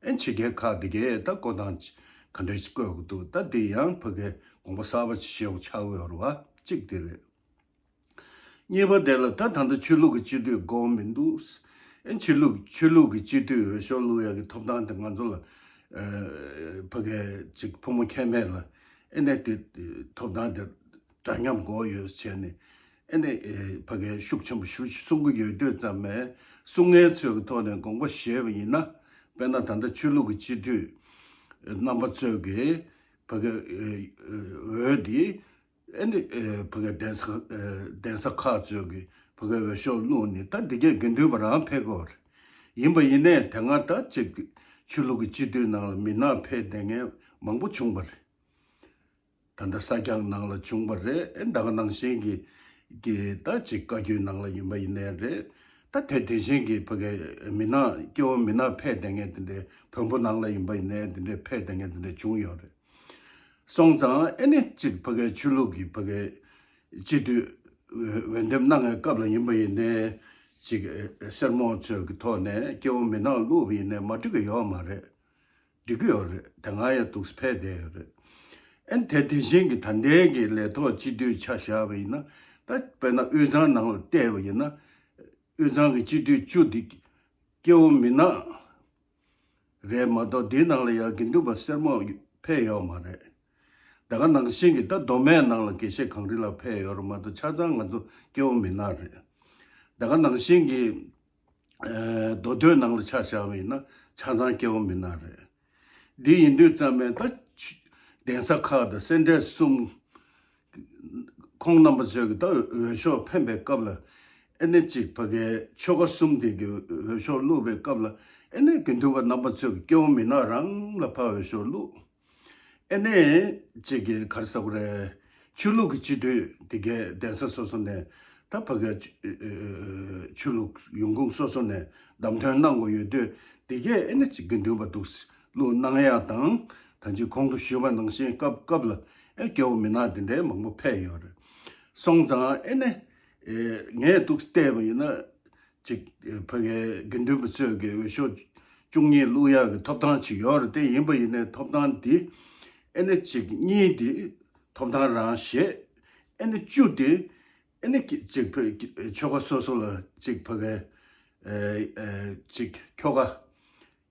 རེད། ཨེ་ཕྱི་རྒྱལ་ཁག་འདི་གས་ད་བསྐོ་སྟངས་ཅི་ག་འདྲ་ཞིག་བསྐོས་དགོས་འདུག་ད་འདི་ཡང་ཕ་གིའི་དགོངས་པ་གསར་པ་ཅིག་བཞེས་དགོས་ཆགས་ཡོད་རེད་བ། གཅིག་དེ་རེད། གཉིས་པ་དེ་ལ་ད་ད་ལྟ་ཆོས་ལུགས་ཀྱི་སྤྱི་འཐུས་དགོས་མི་འདུག་ཨེ་ཆོས་ལུགས་ཆོས་ལུགས་ཀྱི་སྤྱི་འཐུས་འོས་ཤོག་བླུག་ཡག་གི་ཐོབ་ཐང་དེ་ང་ཚོ་ལ་ཨ་ཕ་གིའི་ཅིག་ཕོ་མོ་ཁྱད་མེད་ལ་ཨེ་ནས་དེ་ཐོབ་ཐང་དེ་འདྲ་མཉམ་དགོས་ཡོད་བྱས་ནས། ཨེ་ནས་ཨེ་ཕ་གིའི་ཤུགས་ཆེན་པོ་ཞེ་པོ་ཅིག་གསུང་གི་ཡོད་དུས་ཙམ་མས། གསུང་མཁན་ཚོའི་གི་ཐོག་ནས་དགོངས་པ་བཞེས་པ་ཡིན་ན། དཔེར་ན་ད་ལྟ་ཆོས་ལུགས་ཀྱི་སྤྱི་འཐུས་རྣམ་པ་ཚོས་གི་ཕ་གིའི་ཨེ་འོས་འདི་ཨེ་ནས་ཨེ་ཕ་གིའི་གདན་ས་ཨེ་གདན་ས་ཁག་ཚོས་གི་ཕ་གིའི་འོས་ཤོག་བླུགས་ནས་ད་འདི་གས་དགེ་འདུན་པ་རང་ཕེབས་དགོས་རེད། ཡིན་པ་ཡིན་ནའི་དེ་སྔ་ད་ཅིག་ ཆོས་ལུགས་ཀྱི་སྤྱི་འཐུས་ནང་ལ་མི་ནག་ཕེབས་བསྡད་མཁན་མང་པོ་བྱུང་བ་རེད། ད་ལྟ་གསར་རྒྱག་ནང་ལ་བྱུང་བ་རེད། ཨེ་ད་ག་ནང་བཞིན་གྱི་གི་ད་ཅིག་བཀའ་བརྒྱུད་ནང་ལ་ཡིན་པ་ཡིན་ནའི་རེད། ད་དེ་དེ་བཞིན་གྱི་ཕ་གི་མི་ནག་སྐྱེ་བོ་མི་ནག་ཕེབས་བསྡད་མཁན་དེ་འདྲའི་བོན་པོ་ནང་ལ་ཡིན་པ་ཡིན་ནའི་དེ་འདྲའི་ཕེབས་བསྡད་མཁན་དེ་འདྲ་བྱུང་ཡོད་རེད། སོང་ཙང་ཨེ་ནི་ཅིག་ཕ་གི་ཆོས་ལུགས་ཀྱི་ཕ་གི་སྤྱི་འཐུས་འོས་འོས་འདེམས་གནང་བའི་སྐབས་ལ་ཡིན་པ་ཡིན་ནའི་ཅིག་སེར་མོ་ཚོའི་གི་ཐོག་ནས་སྐྱེ་བོ་མི་ནག་བླུགས་པ་ཡིན་ནའི་མ་འགྲིག་གི་ཡོད་མ་རེད། འགྲིག་གི་ཡོད་རེད། དེ་སྔ་ཡང་འདུག་སེ་ཕེབས་བསྡད་ཡོད་རེད། ཨེ་ནི་དེ་དེ་བཞིན་གྱི་ད་ལྟའི་གི་ལས་ཐོག་སྤྱི་འཐུས་ཆ་བཞག་པ་ཡིན་ན། ད་དཔེར་ན་དབུས་གཙང་ནང་ལ་བལྟས་པ་ཡིན་ན། དབུས་གཙང་གི་སྤྱི་འཐུས་བཅུ་འདི་སྐྱེ་བོ་མི་ནག་རེད་མ་གཏོགས་འདིའི་ནང་ལ་ཡང་དགེ་འདུན་པ་སེར་མོ་ཕེབས་ཡོད་མ་རེད། ད་ག་ནང་བཞིན་གྱི་ད་མདོ་སྨད་ནང་ལ་དགེ་བཤེས་གངས་རི་ལགས་ཕེབས་ཡོད་རེད་མ་གཏོགས་ཆ་ཚང་ང་ཚོ་སྐྱེ་བོ་མི་ནག་རེད། ད་ག་ནང་བཞིན་གྱི་ཨ་མདོ་སྟོད་ནང་ལ་ཆ་བཞག་པ་ཡིན་ན་ཆ་ཚང་སྐྱེ་བོ་མི་ནག་རེད། འདི་ཡིན་དུས་ཙམ་པས་ད་ཆུ་གདན་ས་ཁག་དང་སེ་འབྲས་གསུམ། ཁོང་རྣམ་པ་ཚོས་ཀྱི་ད་འོས་ཤོག་འཕེན་པའི་སྐབས་ལ་ཨེ་ནི་ཅིག་ཕ་གིའི་ཆོལ་ཁ་གསུམ་དེ་གི་འོས་ཤོག་བླུགས་པའི་སྐབས་ལ་ཨེ་ནི་དགེ་འདུན་པ་རྣམ་པ་ཚོས་ཀྱི་སྐྱེ་བོ་མི་ནག་རང་ལ་ཕར་འོས་ཤོག་བླུགས། ཨེ་ནི་ཅིག་གི་ག་རེ་ཟེར་དགོས་རེད། ཆོས་ལུགས་ཀྱི་སྤྱི་འཐུས་དེ་གའི་གདན་ས་སོ་སོ་ནས་ད་ཕ་གིའི་ཆོས་ལུགས་ཡོང་ཁུངས་སོ་སོ་ནས་བདམས་ཐོན་གནང་དགོས་ཡོད་དུས་དེ་གས་ཨེ་ནི་ཅིག་དགེ་འདུན་པ་འདུག་སེ་བླུགས་གནང་ཡག་དང་། ད་ཅི་གོང་དུ་ཞུས་པ་ནང་བཞིན་སྐབས་སྐབས་ལ་ཨེ་སྐྱེ་བོ་མི་ནག་དེ་འདྲའི་མང་པོ་ཕེབས་ཡོད་རེད། སོང་ཙང་ཨེ་ནི་ཨེ་ངས་འདུག་སེ་བལྟས་པ་ཡིན་ན་ཅིག་ཨེ་ཕ་གིའི་དགེ་འདུན་པ་ཚོས་ཀྱི་འོས་ཤོག་བཅུ་གཉིས་བླུག་ཡག་གི་ཐོབ་ཐང་ཅིག་ཡོད་རེད། དེ་ཡིན་པ་ཡིན་ནའི་ཐོབ་ཐང་འདི་ཨེ་ནི་ཅིག་གཉིས་འདི་ཐོབ་ཐང་རང་བཞེས། ཨེ་ནི་བཅུ་འདི་ཨེ་ནི་ཅིག་ཕ་ཆོལ་ཁ་སོ་སོ་ལ་ཅིག་ཕ་གིའི་ཨེ་ཨེ་ཅིག་ཁྱོ་ག་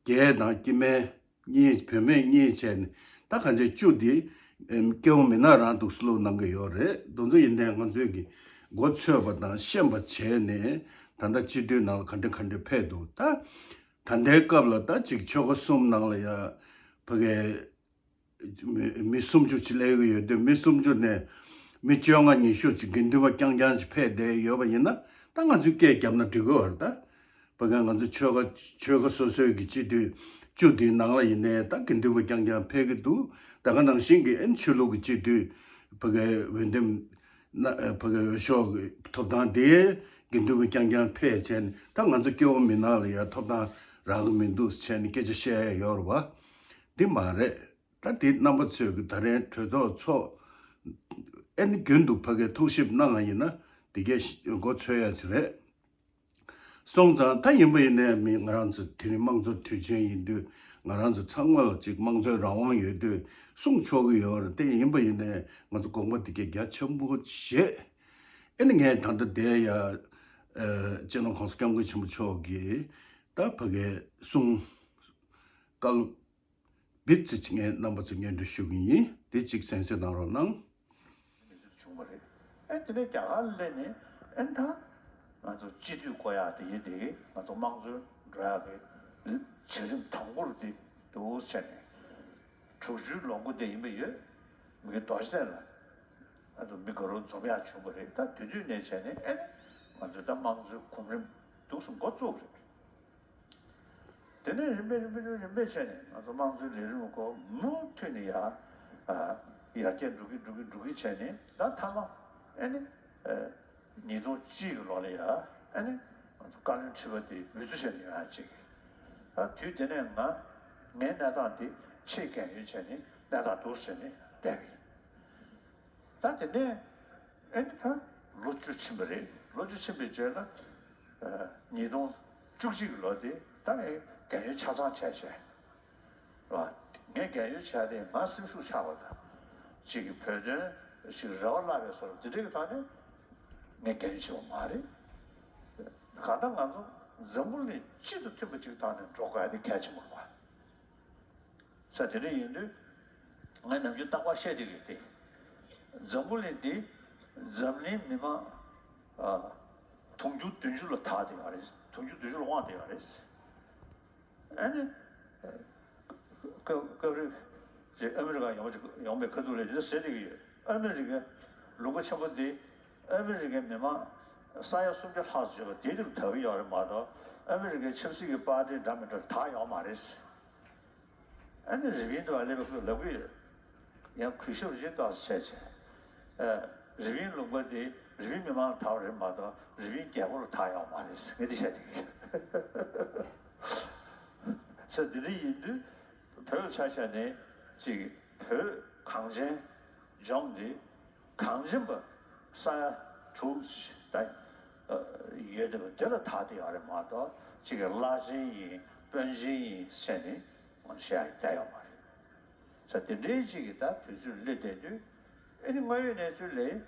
རྒྱལ་དང་སྐྱེ་དམན་གཉིས་བུད་མེད་གཉིས་བྱས་ནས་ད་གང་ཅི་བཅུ་འདི་ཨེམ་སྐྱེ་བོ་མི་ནག་རང་འདུག་སེ་བླུགས་གནང་གི་ཡོད་རེད། དེ་ཚོ་ཡིན་ནའི་ང་ཚོས་ཀྱི་མགོ་ཚོས་པ་དང་ཤེས་པ་བྱས་ནས་ད་ལྟ་སྤྱི་འཐུས་ནང་ལ་ག་འདྲ་ག་འདྲ་ཕེབས་འདུག་ད་ད་ལྟའི་སྐབས་ལ་ད་ཅིག་ཆོལ་ཁ་གསུམ་ནང་ལ་ཡ་ཕ་གིའི་མི་མི་སུམ་ཅུ་ཅིག་སླེབས་ཀྱི་ཡོད་དུས་མི་སུམ་ཅུ་ནས་མི་བཅོ་ལྔ་ཉི་ཤུ་ཅིག་དགེ་འདུན་པ་རྐྱང་རྐྱང་ཅིག་ཕེབས་བསྡད་ཡོད་པ་ཡིན་ན་ད་ང་ཚོས་སྐད་བརྒྱབ་ན་འགྲིག་གི་ཡོད་རེད་ད། བ་ག་ང་ཚོ་ཆོལ་ཁ་ཆོལ་ཁ་སོ་སོའི་གི་སྤྱི་འཐུས་བཅུ་དེའི་ནང་ལ་ཡིན་ནའི་ད་དགེ་འདུན་པ་རྐྱང་རྐྱང་ཕེབས་ཀྱི་འདུག་ད་ག་ནང་བཞིན་གྱི་ཨེ་ཆོས་ལུགས་ཀྱི་སྤྱི་འཐུས་བ་གའི་འོས་འདེམས་ན་བ་གའི་འོས་ཤོག་གི་ཐོབ་ཐང་དེ་དགེ་འདུན་པ་རྐྱང་རྐྱང་ཕེབས་བྱས་ནས་ད་ང་ཚོ་སྐྱེ་བོ་མི་ནག་ལ་ཡ་ཐོབ་ཐང་རག་གི་མི་འདུག་བྱས་ནས་སྐད་ཆ་བཤད་ཡ་ཡོད་རེད་བ། འདི་མ་རེད། ད་དེ་རྣམ་པ་ཚོས་ཀྱི་ད་རེས་གྲོས་ཚོགས་ཚོགས་ཨེ་ནི་རྒྱུན་དུ་བ་གའི་ཐུགས་ཞིབ་གནང་བ་ཡིན་ན་དེ་གའི་མགོ་ཚོས་ཡ་ཅིག་རེད། སོང་ཙང་ད་ཡིན་པ་ཡིན་ནའི་མི་ང་རང་ཚོ་དེ་རིང་དམངས་གཙོ་དུས་ཆེན་ཡིན་དུས་ང་རང་ཚོ་ཚང་མ་ལ་ཅིག་དམངས་གཙོའི་རང་དབང་ཡོད་དུས་གསུང་ཆོག་གི་ཡོད་རེད། དེ་ཡིན་པ་ཡིན་ནའི་ང་ཚོ་དགོངས་པ་དེ་གའི་རྒྱ་ཆེན་པོ་བཞེས། ཨེ་ནི་ངས་ད་ལྟ་བསྡད་ཡ་ཨ་སྤྱི་ནོར་༸གོང་ས་༸སྐྱབས་མགོན་ཆེན་པོ་མཆོག་གིས་ད་བ་གའི་གསུང་བཀའ་སློབ་བི་ཙི་ཅིག་ངས་རྣམ་པ་ཚོ་སྙན་སྒྲོན་ཞུ་གི་ཡིན། དེ་གཅིག་གསན་གཟིགས་གནང་རོགས་གནང་། མི་ཚོད་བྱུང་བ་རེད། ཨེ་དེ་ནས་རྒྱ་གར་སླེབས་ནས་ཨེ་ད་ང་ཚོ་སྤྱི་འཐུས་བསྐོ་ཡག་དེ་ཡིན་དེ་ང་ཚོ་དམངས་གཙོའི་འགྲོ་ཡག་གི་བྱ་རིམ་དང་པོར་དེ་འདུག་བྱས་ནས་དྲུག་ཅུའི་ལོ་འགོ་དེ་ཡིན་པ་ཡོད། མི་གི་རྡོ་རྗེ་གདན་ལ་ཨ་ཚོ་མི་ག་རུ་འཛོམས་ཡག་བྱུང་བ་རེད། ད་དེ་དུས་ནས་བྱས་ནས་ཨེ་ང་ཚོ་ད་དམངས་གཙོའི་གོམ་རིམ་འདུག་སེ་འགོ་བཙུགས་རེད། དེ་ནས་རིམ་པས་རིམ་པས་རིམ་པས་བྱས་ནས་ང་ཚོ་དམངས་གཙོའི་ལས་རིམ་སྐོར་མུ་མཐུད་ནས་ཡར་ཡར་རྒྱས་འགྲོ་གི་འགྲོ་གི་འགྲོ་གི་བྱས་ནས་ད་མཐའ་མ་ཨེ་ནི་ཉིས་སྟོང་གཅིག་གི་ལོ་ལ་ཡར་ཨེ་ནི་ང་ཚོ་བཀའ་བློན་ཁྲི་པ་དེ་འོས་བསྡུ་བྱས་ནས་ཡོང་ཡག་ཅིག་ད་དུས་དེ་ནས་ང་ངའི་གནས་སྟངས་དེ་ཆེས་རྒན་ཡོལ་བྱས་ནས་གནས་སྟངས་འདུག་ཟེར་ནས་བསྡད་པ་ཡིན། ད་དེ་ནས་ཨེ་ནི་ད་ལོ་བཅུ་ཕྱིན་པ་རེད། ལོ་བཅུ་ཕྱིན་པའི་རྗེས་ལ་ཉིས་སྟོང་བཅུ་གཅིག་གི་ལོ་དེ་ད་ངས་རྒན་ཡོལ་ཆ་ཚང་བྱས་བྱས་རེད་བ། ངས་རྒན་ཡོལ་བྱས་ཏེ་ང་སེམས་ཤུགས་ཆག་པ་དང་གཅིག་གི་བོད་དོན་ཞིག་རེ་བ་བརླག་པའི་བཟོ་འདྲ་དེ་འདྲའི་གི་ཐོག་ནས་ངས་རྒན་ཡོལ་བྱས་པ་མ་རེད། གང་ལྟར་ང་ཚོ་འཛམ་བུ་གླིང་སྤྱི་དང་མཐུན་པ་ཅིག་ཐོག་ནས་འགྲོ་དགོས་ཡ་དེ་གལ་ཆེན་པོ་རེད་བ། ས་དེ་འདྲ་ཡིན་དུས་ང་ནམ་རྒྱུན་རྟག་པར་བཤད་བསྡད་ཀྱི་ཡོད་དེ། འཛམ་བུ་གླིང་འདི་འཛམ་གླིང་མི་མང་ཨ་དུང་ཕྱུར་བདུན་ཅུ་ལ་དར་བསྡད་ཡོད་རེད། དུང་ཕྱུར་བདུན་ཅུ་ལ་དབང་བསྡད་ཡོད་རེད། ཨ་ནི་སྐབས་སྐབས་རེ་ཅིག་ཨ་མི་རི་ཀ་ཡོང་ཅིག་ཡོང་པའི་ཁ་ཐུག་ལ་དེ་འདྲ་ཟེར་བསྡད་ཀྱི་ཡོད། ཨ་མི་རི་ཀའི་ལུང་པ་ཆེན་པོ་འདི་ཨ་མི་རི་ཀའི་མི་མང་ས་ཡ་སུམ་བརྒྱ་ལྷག་ཙམ་ཡོད་པ་དེ་དེར་དར་གྱི་ཡོད་རེད་མ་གཏོགས་ཨ་མི་རི་ཀའི་ཆབ་སྲིད་ཀྱི་པར་ཊི་འདྲ་མི་འདྲ་དར་ཡོད་མ་རེད། ཨ་ནི་རི་པིན་དུ་བ་ལེ་བ་ཁོས་ལབ་གི་ཡོད། ཡང་གུས་ཞབས་རི་ཏོག་ཙམ་བྱས་བྱས། ཨ། རི་པིན་ལུང་པ་དེ་རི་པིན་མི་མང་ལ་ཐག་རེད་མ་གཏོགས་རི་པིན་རྒྱལ་པོ་ལ་ཐག་ཡོད་མ་རེད་ཟེར། ངས་འདི་བཤད་བསྡད་ཀྱི་ཡོད། ས་འདི་འདྲ་ཡིན་དུས་བོད་ལ་ཆ་བཞག་ནས་ཅིག་བོད་གངས་ཅན་ལྗོངས་འདི་གངས་ཅན་པ་ས་ཡ་དྲུག་ད་ཡོད་བསྡད་པ་འདི་ལ་ཐག་བསྡད་ཡོད་རེད་མ་གཏོགས་ཅིག་གི་བླ་ཆེན་ཡིན་དཔོན་ཆེན་ཡིན་ཟེར་ནས་ང་ཚོ་བཤད་ཡ་བསྡད་ཡོད་མ་རེད། ས་དེ་འདྲའི་ཅིག་གི་ད་དུས་ཚོད་སླེབས་བསྡད་དུས། ཨ་ནི་དངོས་ཡོད་གནས་ཚུལ་ལས་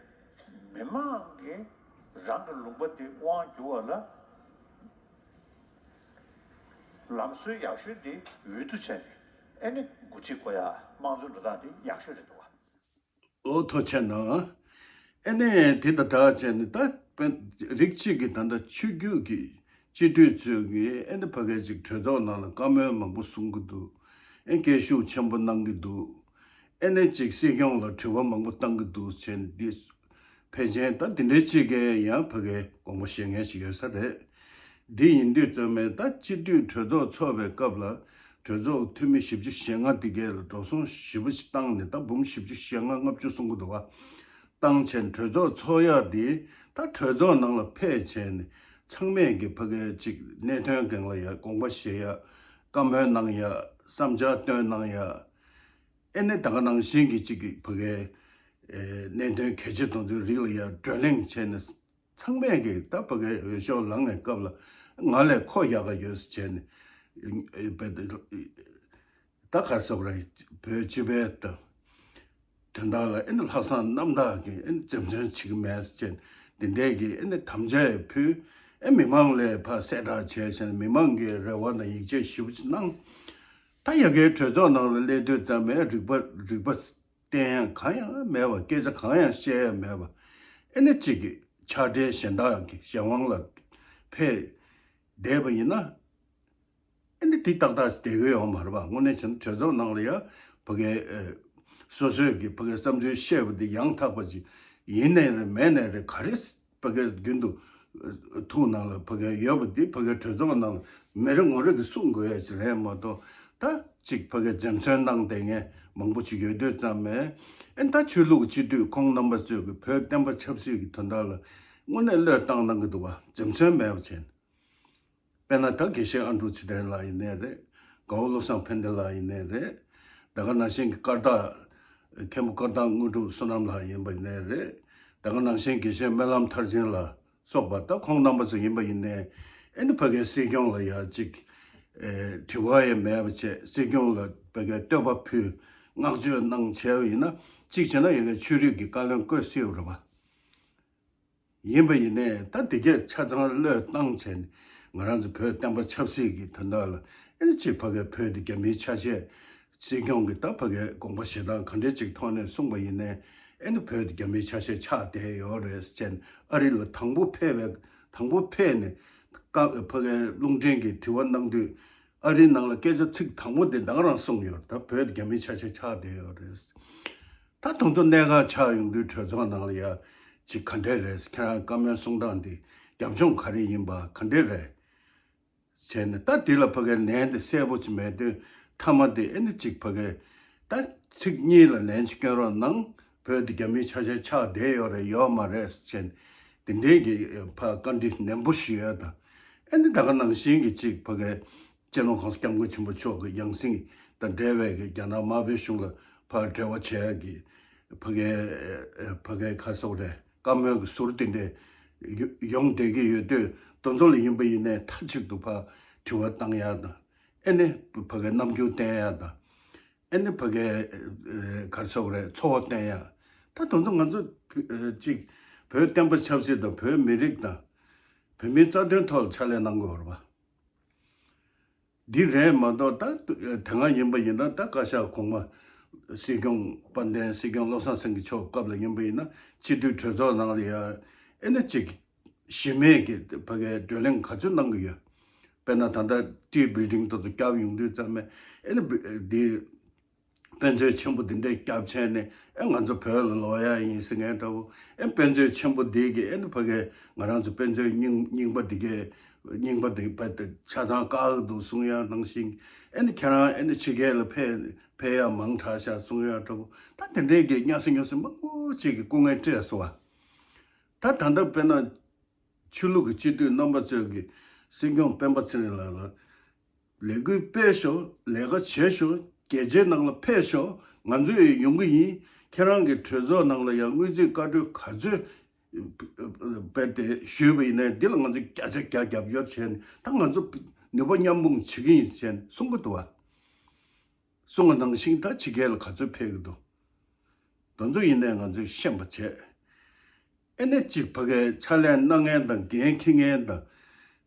མི་མང་གིས་རང་གི་ལུང་པ་དེ་དབང་བསྒྱུར་བ་ལ་ལམ་སྲོལ་ཡག་ཤོས་དེ་འོས་བསྡུ་བྱས་ནས་ཨ་ནི་འགོ་ཁྲིད་བསྐོ་ཡ། དམངས་གཙོའི་འགྲོ་སྟངས་དེ་ཡག་ཤོས་རེད་འདུག་བ། ཨོ་ཐུགས་རྗེ་གནང་། ཨ་ནི་དེ་དང་སྦྲགས་བྱས་ནས་ད་དཔོན་རིགས་གཅིག་གིས་ད་ལྟ་ཆོས་བརྒྱུད་ཀྱི་སྤྱི་འཐུས་ཚོས་ཀྱིས་ཨ་ནི་ཕ་གི་ཅིག་གྲོས་ཚོགས་ནང་ལ་བཀའ་མོལ་མང་པོ་གསུང་གི་འདུག་ཨ་སྐད་ཤུགས་ཆེན་པོ་གནང་གི་འདུག་ཨེ་ནས་ཅིག་སྲིད་སྐྱོང་ལ་དྲི་བ་མང་པོ་བཏང་གི་འདུག་ཟེར་འདི། ཕལ་ཆེར་ད་འདི་འདྲའི་ཅིག་གས་ཡང་ཕ་གིའི་དགོངས་པ་བཞེས་མཁན་ཞིག་ཡོད་ས་རེད། འདི་ཡིན་དུས་ཙམ་པས་ད་སྤྱི་འཐུས་གྲོས་ཚོགས་ཚོགས་པའི་སྐབས་ལ་གྲོས་ཚོགས་འཐུས་མི་བཞི་བཅུ་ཞེ་ལྔ་འདི་གས་ལ་འགྲོ་སོང་ཞེ་པོ་ཞིག་བཏང་ནས། ད་འབུམ་བཞི་བཅུ་ཞེ་ལྔ་ལྔ་བཅུ་གསུང་གི་འདུག་བ། བཏང་བྱས་ནས་གྲོས་ཚོགས་ཚོགས་ཡག་འདི་ད་གྲོས་ཚོགས་ནང་ལ་ཕེབས་བྱས་ནས་ཚང་མས་ཀྱི་ཕ་གིའི་ཅིག་གནད་དོན་སྒང་ལ་ཡ་དགོངས་པ་བཞེས་ཡ། བཀའ་མོལ་གནང་ཡ། བསམ་འཆར་བཏོན་གནང་ཡ། ཨེ་ནས་ད་ག་ནང་བཞིན་གྱི་གཅིག་གི་ཕ་གའི་ཨེ་གནད་དོན་གལ་ཆེ་དང་ཚོའི་རིགས་ལ་ཡང་བགྲོ་གླེང་བྱས་ནས། ཚང་མས་ཀྱི་ད་ཕ་གའི་འོས་ཤོག་ལངས་པའི་སྐབས་ལ་ང་ལས་ཁོ་ཡག་ག་ཡོད་ཟེར་བྱས་ནས། ཨེ་ད་ག་སོགས་ར་བོད་སྤྱི་པའི་ད་དོན་དག་ལ་ཨེ་ནས་ལྷག་བསམ་རྣམ་དག་གིས་ཨེ་ནས་འཛེམ་ཟོན་བྱེད་ཀྱི་མེད་ཟེར་བྱས་ནས། འདི་འདྲས་ཀྱི་ཨེ་ནས་དམ་བཅའ་ཡང་ཕུལ། ཨེ་མི་མང་ལས་ཕར་གསལ་བསྒྲགས་བྱས་བྱས་ནས་མི་མང་གི་རེ་བ་དང་ཡིད་ཆེས་ཞེ་པོ་ཅིག་གནང་། ད་ཡ་གའི་གྲོས་ཚོགས་ནང་ལ་སླེབས་དུས་ཙམ་པས་རིག་པ་རིག་པ་བསྟན་ཡ་གང་ཡང་མེད་པ། སྐད་ཆ་གང་ཡང་བཤད་ཡ་མེད་པ། ཨེ་ནས་གཅིག་གི་ཕྱག་སྦྲེལ་གཞན་དག་གི་གཞན་དབང་ལ་ཕེབས་བསྡད་པ་ཡིན་ན། ཨེ་ནས་དེ་ཏག་ཏག་བསྡད་ཀྱི་ཡོད་མ་རེད་པ། དངོས་གནས་བྱས་ན་གྲོས་ཚོགས་ནང་ལ་ཡ་ཕ་གའི་ཨེ་སོ་སོས་ཀྱི་ཕ་གའི་བསམ་ཚུལ་བཤད་པ་དེ་ཡང་དག་པ་ཅིག་ཡིན་ནའི་རེད་མེད་ནའི་རེད། ག་རེ་ཕ་གའི་རྒྱུན་དུ་ཐུགས་ནང་ལ་ཕ་གའི་ཡོད་པ་དེ་ཕ་གའི་གྲོས་ཚོགས་ནང་ལ་མི་རེ་ངོ་རེ་གིས་གསུང་དགོས་ཡ་ཅིག་རེད་མ་གཏོགས། ད་ཅིག་ཕ་གའི་འཛེམ་ཟོན་གནང་བསྡད་མཁན་མང་པོ་ཅིག་ཡོད་དུས་ཙམ་པས། ཨེ་ད་ཆོས་ལུགས་སྤྱི་འཐུས་ཁོང་རྣམ་པ་ཚོས་ཀྱི་བོད་བསྟན་པ་ཆབ་སྲིད་ཀྱི་དོན་དག་ལ་དངོས་གནས་བློས་བཏང་གནང་གི་འདུག་བ། འཛེམ་ཟོན་མེད་པ་བྱས་ནས། དཔེར་ན་ད་དགེ་བཤེས་ཨ་འབྲུག་ཚེ་བརྟན་ལགས་ཡིན་ནའི་རེད། དགའ་བོ་བློ་བཟང་ཕན་བདེ་ལགས་ཡིན་ནའི་རེད། ད་ག་ནང་བཞིན་གྱི་བཀའ་བདག་མཁན་པོ་བཀའ་བདག་དངོས་གྲུབ་བསོད་ནམས་ལགས་ཡིན་པ་ཡིན་ནའི་རེད། ད་ག་ནང་བཞིན་དགེ་བཤེས་སྨོན་ལམ་མཐར་ཕྱིན་ལ་སོགས་པ། ད་ཁོང་རྣམ་པ་ཚོ་ཡིན་པ་ཡིན་ནའི་ཨེ་ནི་ཕ་གའི་སྲིད་སྐྱོང་ལ་ཡ་ཅིག་ཨེ་དྲི་བ་ཡང་མེད་པ་བྱས། སྲིད་སྐྱོང་ལ་ཕ་གའི་བསྟོད་པ་ཕུལ། བསྔགས་བརྗོད་གནང་བྱས་པ་ཡིན་ན། གཅིག་བྱས་ན་ཡ་གའི་ཆོས་རིག་གི་བཀའ་བློན་བསྐོས་སྲིད་པ་རེད་པ། ཡིན་པ་ཡིན་ནའི་ད་དེ་གས་ཆ་ཚང་བློས་བཏང་བྱས་ནས། ང་རང་ཚོ་བོད་བསྟན་པ་ཆབ་སྲིད་ཀྱི་དོན་དག་ལ་ཨེ་ནི་ཅིག་ཕ་གའི་བོད་དེ་རྒྱ་མིའི་ཆ་ཤས། སྲིད་སྐྱོང་གིས་ད་ཕ་གའི་དགོངས་པ་བཞེས་སྟངས་ག་འདྲས་ཅིག་ཐོག་ནས་གསུངས་པ་ཡིན་ནའི། ཨེ་ནི་བོད་དེ་རྒྱ་མིའི་ཆ་ཤས་ཆགས་བསྡད་ཡོད་རེད་ཟེར་བྱས་ནས། ཨ་རི་ལ་དང་པོ་ཕེབས་པའི་དང་པོ་ཕེབས་ནས་ཀ་ཕ་གའི་རླུང་འཕྲིན་གྱི་དྲི་བ་གནང་དུས། ཨ་རིའི་ནང་ལ་སྐད་ཆ་ཚིག་དང་པོ་དེ་ད་ག་རང་གསུངས་ཡོད། ད་བོད་རྒྱ་མིའི་ཆ་ཤས་ཆགས་བསྡད་ཡོད་རེད། ད་དེ་ཚོ་གནད་འགག་ཆགས་ཡོང་དུས་གྲོས་ཚོགས་ནང་ལ་ཡ་ཅིག་ག་འདྲས་རེད། ཁྱེད་རང་བཀའ་མོལ་གསུང་སྟངས་འདི་རྒྱབ་ལྗོངས་ག་རེ་ཡིན་པ། ག་འདྲས་རེད་བྱས་ནས། ད་འདི་ལ་ཕ་གའི་ལན་དེ་གསལ་པོ་ཅིག་མེད་དུས། མཐའ་མ་དེ་ཨེ་ནི་ཅིག་ཕ་གའི་ད་ཚིག་གཉིས་ལ་ལན་ཅིག་སྐྱོན་རོགས་གནང་། བོད་དེ་རྒྱ་མིའི་ཆ་ཤས་ཆགས་བསྡད་ཡོད་རེད་ཡོད་མ་རེད་ཟེར་བྱས་ནས། དེ་འདྲའི་གི་ཕ་བཀའ་འདྲི་ནན་པོ་ཞུ་ཡ་དང་། ཨེ་ནི་ད་ག་ནང་བཞིན་གྱི་ཅིག་ཕ་གའི་སྤྱི་ནོར་༸གོང་ས་༸སྐྱབས་མགོན་ཆེན་པོ་མཆོག་གི་ཡང་སྲིད་དང་འབྲེལ་བའི་གི་རྒྱ་ནག་དམར་པོའི་གཞུང་ལ་ཕར་འབྲེལ་བ་བྱེད་ཡ་གི་ཕ་གའི་ཕ་གའི་ག་རེ་ཟེར་དགོས་རེད། བཀའ་མོལ་གྱི་ཟུར་དེ་འདྲས་ཡོ་ཡོང་བསྡད་ཀྱི་ཡོད་དུས། དེ་ཚོ་ལ་ཡིན་པ་ཡིན་ནའི་མཐའ་གཅིག་ཏུ་ཕར་དྲི་བ་བཏང་ཡག་དང་། ཨེ་ནི་ཕ་གའི་རྣམ་འགྱུར་བསྟན་ཡག་དང་། ཨེ་ནི་ཕ་གའི་ཨེ་ག་རེ་ཟེར་དགོས་རེད། ཚོར་བ་བསྟན་ཡག་ད་དེ་ཚོ་ང་ཚོ་ཨེ་གཅིག་བོད་བསྟན་པ་ཆབ་སྲིད་དང་། བོད་མི་རིགས་དང་། བོད་མིའི་རྩ་དོན་ཐོག་ལ་ཕྱག་ལས་གནང་དགོས་རེད་པ། འདི་རེད་མ་གཏོགས། ད་དེ་སྔ་ཡིན་པ་ཡིན་ན། ད་བཀའ་ཤག་གོང་མ་སྲིད་སྐྱོང་དཔལ་ལྡན་སྲིད་སྐྱོང་བློ་བཟང་སེང་གེ་མཆོག་སྐབས་ལ་ཡིན་པ་ཡིན་ན། སྤྱི་འཐུས་གྲོས་ཚོགས་ནང་ལ་ཡ་ཨེ་ནི་ཅིག་གཞི་མེད་ཀྱི་ཕ་གའི་བགྲོ་གླེང་ག་ཚོད་གནང་གི་ཡོད། དཔེར་ན་ད་ལྟ་ཊི་བྷིལ་ཌིང་དེ་ཚོ་བརྒྱབ་ཡོང་དུས་ཙམ་པས། ཨེ་ནི་འདི་དཔེ་མཛོད་ཆེན་པོ་འདི་འདྲས་བརྒྱབ་བྱས་ནས། ཨེ་ང་ཚོ་བོད་ལ་ལོག་ཡ་ཡིན་ཟེར་མཁན་འདྲ་བོ། ཨེ་དཔེ་མཛོད་ཆེན་པོ་འདི་གིས་ཨེ་ནི་ཕ་གའི་ང་རང་ཚོ་དཔེ་མཛོད་རྙིང་རྙིང་པ་འདི་གའི་ རྙིང་པ་དེ་རྦད་དེ་ཆ་ཚང་བཀག་འདུག་གསུང་ཡ་ནང་བཞིན། ཨེ་ནི་ཁྱེད་རང་ཨེ་ནི་ཕྱི་རྒྱལ་ལ་ཕེབས་ཕེབས་ཡ་མང་དྲགས་ཤག་གསུང་ཡ་འདྲ་པོ། ད་དེ་འདྲའི་གི་སྙན་སེང་སྙན་སེང་མང་པོ་ཅིག་གི་སྐུ་ངལ་སྤྲད་སོང་བ། ད་ད་ལྟ་དཔེར་ན་ཆོས་ལུགས་ཀྱི་སྤྱི་འཐུས་རྣམ་པ་ཚོས་ཀྱི་སྲིད་སྐྱོང་སྤེན་པ་ཚེ་རིང་ལགས་ལ་ལས་འགུལ་སྤེལ་ཤོག་ལས་ཀ་བྱེད་ཤོག་རྒྱལ་སྤྱིའི་ནང་ལ་ཕེབས་ཤོག་ང་ཚོ་ཡི་ཡོང་གི་ཡིན། ཁྱེད་རང་གི་གྲོས་ཚོགས་ནང་ལ་ཡང་སྔོན་རྩིས་བཀའ་འཁྲོལ་ག་ཚོད་སྤེལ་ཏེ་ཞུས་པ་ཡིན་ནའི་འདི་ལ་ང་ཚོས་བརྒྱ་ཆ་བརྒྱ་རྒྱབ་སྐྱོར་བྱས་ནས་ད་ང་ཚོ་ནུས་པ་མཉམ་སྤུངས་བྱེད་ཀྱི་ཡིན་ཟེར་ནས་གསུང་གི་འདུག་བ། གསུང་བ་ནང་བཞིན་ད་ཕྱི་རྒྱལ་ལ་ག་ཚོད་ཕེབས་ཀྱི་འདུག་དེ་ཚོ་ཡིན་ནའི་ང་ཚོས་ཤེས་པ་བྱས། ཨེ་ནས་གཅིག་ཕ་གའི་ཕྱག་ལས་གནང་མཁན་དང་འགན་འཁྱེར་མཁན་དང་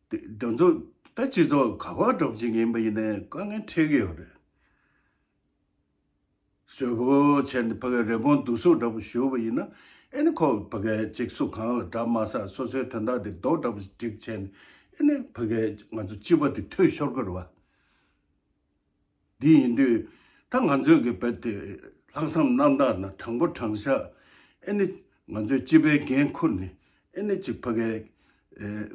དེ་དེ་ཚོ་ད་སྤྱི་ཚོགས་ག་བ་འགྲོ་ཅིག་ཡིན་པ་ཡིན་ནའི་དཀའ་ངལ་འཕྲད་ཀྱི་ཡོད་རེད། བཟོས་པོ་བྱས་ནས་ཕ་གའི་རི་བོང་བསྡུ་གཟུགས་འདྲ་པོ་ཞུ་བ་ཡིན་ན། ཨེ་ནི་ཁོ་ཕ་གའི་གཅིག་སུ་གང་ལ་འདྲ་མ་ཟ། སོ་སོའི་དོན་དག་དེ་རྡོག་འདྲ་པོ་སྒྲིག་བྱས་ནས་ཨེ་ནི་ཕ་གའི་ང་ཚོ་སྤྱི་པ་དེ་འཐུས་ཤོར་གི་རེད་བ། འདི་ཡིན་དུས་ད་ང་ཚོས་ཀྱི་རྦད་དེ་ལྷག་བསམ་རྣམ་དག་ན་དྲང་པོ་དྲང་བཞག་ཨེ་ནི་ང་ཚོས་སྤྱི་པའི་འགན་འཁུར་ནས་ཨེ་ནི་གཅིག་ཕ་གའི་ཨེ་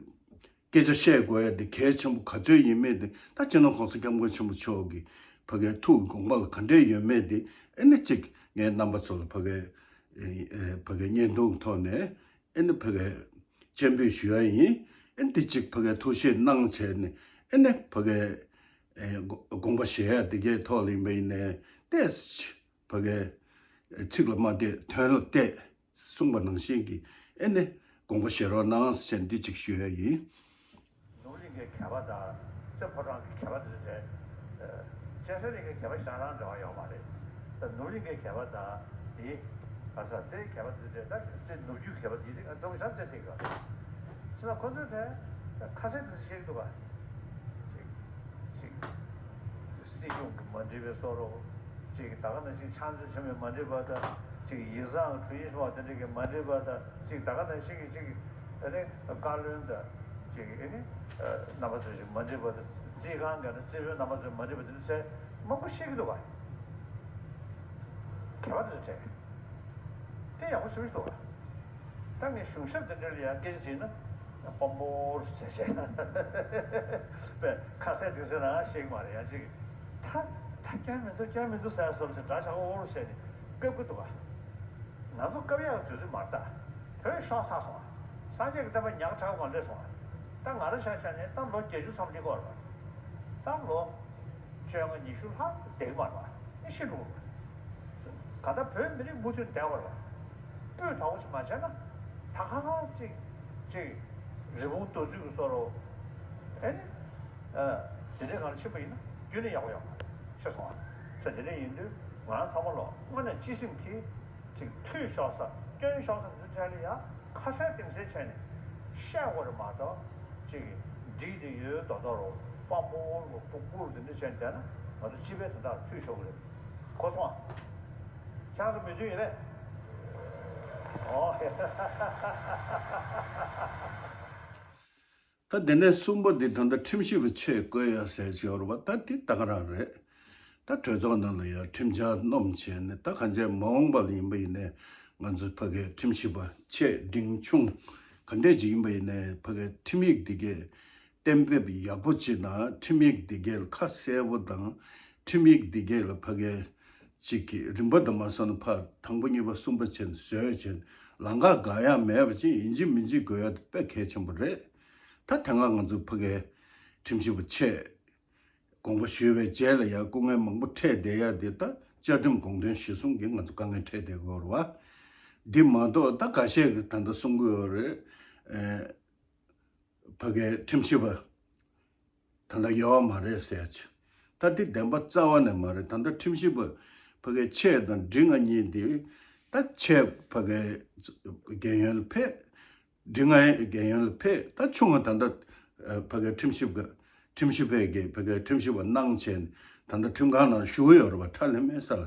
སྐད་ཆ་བཤད་དགོས་ཡ་དེ་གལ་ཆེན་པོ་ག་ཚོད་ཡིན་མིན་དེ་ད་སྤྱི་ནོར་༸གོང་ས་༸སྐྱབས་མགོན་ཆེན་པོ་མཆོག་གི་ཕ་གའི་ཐུགས་ཀྱི་དགོངས་པ་ལ་ག་འདྲས་ཡོད་མེད་དེ་ཨེ་ནི་གཅིག་ངས་རྣམ་པ་ཚོ་ལ་ཕ་གའི་ཨེ་ཕ་གའི་བརྙན་ཐུང་ཐོག་ནས་ཨེ་ནི་ཕ་གའི་སྤྱན་འབུལ་ཞུ་ཡ་ཡིན། ཨེ་ནི་དེ་གཅིག་ཕ་གའི་ཐུགས་བཞེས་གནང་བྱས་ནས་ཨེ་ནི་ཕ་གའི་ཨེ་དགོངས་པ་བཞེས་ཡ་དེ་གའི་ཐོག་ལ་ཡིན་པ་ཡིན་ནའི་ཏེས། ཕ་གའི་ཚིག་ལ་མ་བལྟས་དོན་ལ་བལྟས་གསུངས་པ་ནང་བཞིན་གྱི་ཨེ་ནི་དགོངས་པ་བཞེས་རོགས་གནང་ཟེར་འདི་གཅིག་ཞུ་ཡ་ཡིན། ནོར་གླིང་གི་གད་པ་དང་སེ་ཕོ་བྲང་གི་གད་པ་དེ་ཚོ་བྲལ། སྤྱན་རས་གཟིགས་ཀྱི་གད་པ་ཞེ་དྲག་འབྲེལ་བ་ཡོད་མ་རེད། ད་ནོར་གླིང་གི་གད་པ་དང་དེ་ག་ས་རྩེའི་གད་པ་དེ་ཚོ་བྲལ། ད་རྩེ་ནུབ་རྒྱུད་གད་པ་དེ་དེ་ང་ཚོ་ཞང་རྩེ་ཐིག་ག་ཅི་ན་ཁོ་ཚོ་བྲལ། ད་ཁ་ཟས་དེ་ཚོ་ཤེས་ཀྱི་འདུག་ག་ཅིག་ཅིག་སྲིད་སྐྱོང་གི་མ་འགྲིག་པའི་བཟོ་འདྲ། ཅིག་ད་ག་ནང་བཞིན་ཕྱག་མཛོད་ཆེན་མོའི་མ་འགྲིག་པ་དང་། ཅིག་ཡིག་ཚང་ཁྲུའུ་ཡིན་ཤོ་བ་དེ་འདྲ་གི་མ་འགྲིག་པ་དང་། ཅིག་ད་ག་ནང་བཞིན་གྱི་ཅིག་ཨ་ནི་བཀའ་བློན་དང་ཅིག་ཨ་ནི་རྣམ་པ་ཚོ་ཞིག་མ་འགྲིག་པ་དང་། རྩིས་ཁང་གི་ཨ་ནི་རྩིས་དཔོན་རྣམ་པ་ཚོ་མ་འགྲིག་པ་དེ་ཚོ་ཚད་མང་པོ་ཤེས་ཀྱི་འདུག་ག་གད་པ་དེ་ཚོ་བྲལ། དེ་ཡག་པོ་ཞེ་པོ་ཞིག་འདུག་ག་ད་ངས་གཞུང་ཞབས་དེ་འདྲ་ལ་ཡང་སྐད་ཆ་དྲིས་ན་དཔའ་མོ་རུ་བྱས་བྱས་པས་ཁ་གསལ་དེང་སང་རང་ཤེས་ཀྱི་མ་རེད། ཡང་ཅིག་ད་ད་སྐྱོན་མི་འདུག་སྐྱོན་མི་འདུག་ཟེར་བཟོ་འདྲ་ཞིག་འོ་རུ་བྱས་ནས་བཀབ་ཀྱི་འདུག་ག་ང་ཚོ་བཀབ་ཡག་དུས་ཚོད་མ་རེད། ད་བོད་ཤོར་ཚར་སོང་བ། སངས་རྒྱས་ཀྱི་བསྟན་པ་ཉག་ཕྲ་བ་མ་འདྲེས་སོང་བ། ད་ང་རང་ཆ་བཞག་ནས་ད་ལོ་བརྒྱད་ཅུ་ཙམ་སླེབས་ཀྱི་ཡོད་རེད་པ། ད་ལོ་བཅོ་ལྔ་ཉི་ཤུ་ལྷག་བསྡད་ཀྱི་མ་རེད་པ། ཨེ་ཤི་འགྲོ་གི་རེད། གང་ལྟར་བོད་མི་རིགས་མུ་མཐུད་བསྡད་པ་རེད་པ། སྤུས་དག་པོ་ཞིག་མ་བྱས་ན་ད་ག་ག་ཅིག་ཅིག་རི་བོང་རྡོ་བརྫུས་ཀྱི་བཟོ་འདྲ། ཨེ་ནི་ཨ་དེ་འདྲའི་སྒང་ལ་ཕྱིན་པ་ཡིན་ན་རྒྱུན་ནས་ཡག་པོ་ཡོད་མ་རེད། ཤེས་སོང་ང་། ས་དེ་འདྲ་ཡིན་དུས་ང་རང་ཚང་མ་ལོ་དངོས་གནས་སྤྱི་སེམས་ཀྱིས་ཅིག་འཐུས་ཤོར་ས་སྐྱོན་ཤོར་ས་དེ་ཚོ་གྲས་ལ་ཡང་ཁ་གསལ་གཏིང་གསལ་བྱས་ནས་བཤད་དགོས་རེད་མ་གཏོགས། ཅིག་འགྲིག་དེ་ཡོད་མདོག་མདོག་རོ་དཔའ་མོ་རོ་སྤུ་གུ་རོ་དེ་འདྲ་བྱས་ནས་བསྡད་ན་ང་ཚོ་སྤྱི་པའི་དོན་དག་འཐུས་ཤོར་གི་རེད། གོ་སོང་ང་། ཁྱེད་རང་ཚོ་མོས་མཐུན་ཡོད་པས། ཨོ། ད་དེ་ནས་གསུམ་པ་འདི་ད་ལྟ་ཁྲིམས་ཞིབ་པ་ཆེད་བསྐོས་ཡ་ཟེར་གྱི་ཡོད་རེད་པ། ད་འདི་ད་ག་རང་རེད། ད་གྲོས་ཚོགས་ནང་ལ་ཡ་ཁྲིམས་འཆར་སྣོམ་བྱས་ནས་ད་གང་ཅི་མ་འོངས་པ་ལ་ཡིན་པ་ཡིན་ནའི་ང་ཚོ་ཕ་གའི་ཁྲིམས་ཞིབ་པ་ཆེ་འབྲིང་ཆུང་ག་འདྲས་ཅིག་ཡིན་པ་ཡིན་ནའི་ཕ་གའི་ཁྲིམས་ཡིག་འདི་གའི་གཏན་འབེབས་ཡག་པོ་ཅིག་དང་། ཁྲིམས་ཡིག་འདི་གའི་ལ་ཁ་གསལ་པོ་དང་། ཁྲིམས་ཡིག་འདི་གའི་ལ་ཕ་གའི་ཅིག་གི་རིམ་པ་དུ་མ་སོང་ན་ཕར་དང་པོ་གཉིས་པ་གསུམ་པ་བྱས་ནས་བཟོས་བྱས་ནས་ལམ་ཁ་འགག་ཡ་མེད་པ་ཅིག་ཡིན་གཅིག་མིན་གཅིག་དགོས་ཡ་དེ་དཔེ་གལ་ཆེན་པོ་རེད། ད་དེ་སྔ་ང་ཚོ་ཕ་གའི་ཁྲིམས་ཞིབ་པ་ཆེ་དགོངས་པ་ཞུས་པའི་རྗེས་ལ་ཡང་སྐུ་ངལ་མང་པོ་འཕྲད་བསྡད་ཡ་དེ་ད་བཅའ་ཁྲིམས་དགོངས་དོན་གཞིར་བཟུང་གིས་ང་ཚོ་དཀའ་ངལ་འཕྲད་བསྡད་ཀྱི་ཡོད་རེད་བ། འདི་མ་གཏོགས་ད་འགའ་ཤས་ཀྱིས་ད་ལྟ་གསུང་གི་ཡོད་རེད། ཨེ། ཕ་གའི་ཁྲིམས་ཞིབ་པ་ད་ལྟ་ཡོད་མ་རེད་ཟེར་ཅིག་ད་འདི་བདེན་པ་རྩ་བ་ནས་མ་རེད། ད་ལྟ་ཁྲིམས་ཞིབ་པ་ཕ་གའི་ཆེ་དང་འབྲིང་ང་གཉིས་འདི་ད་ཆེ་ཕ་གའི་རྒན་ཡོལ་ལ་ཕེབས། འབྲིང་ང་རྒན་ཡོལ་ལ་ཕེབས། ད་ཆུང་ང་ད་ལྟ་ཕ་གའི་ཁྲིམས་ཞིབ་ག་ཁྲིམས་ཞིབ་པའི་གི་ཕ་གའི་ཁྲིམས་ཞིབ་པ་གནང་བྱས་ད་ལྟ་ཁྲིམས་ཁང་ནང་བཞུགས་ཡོད་རེད་བ། ཁྲ་ལེ་མེ་ས་ལ།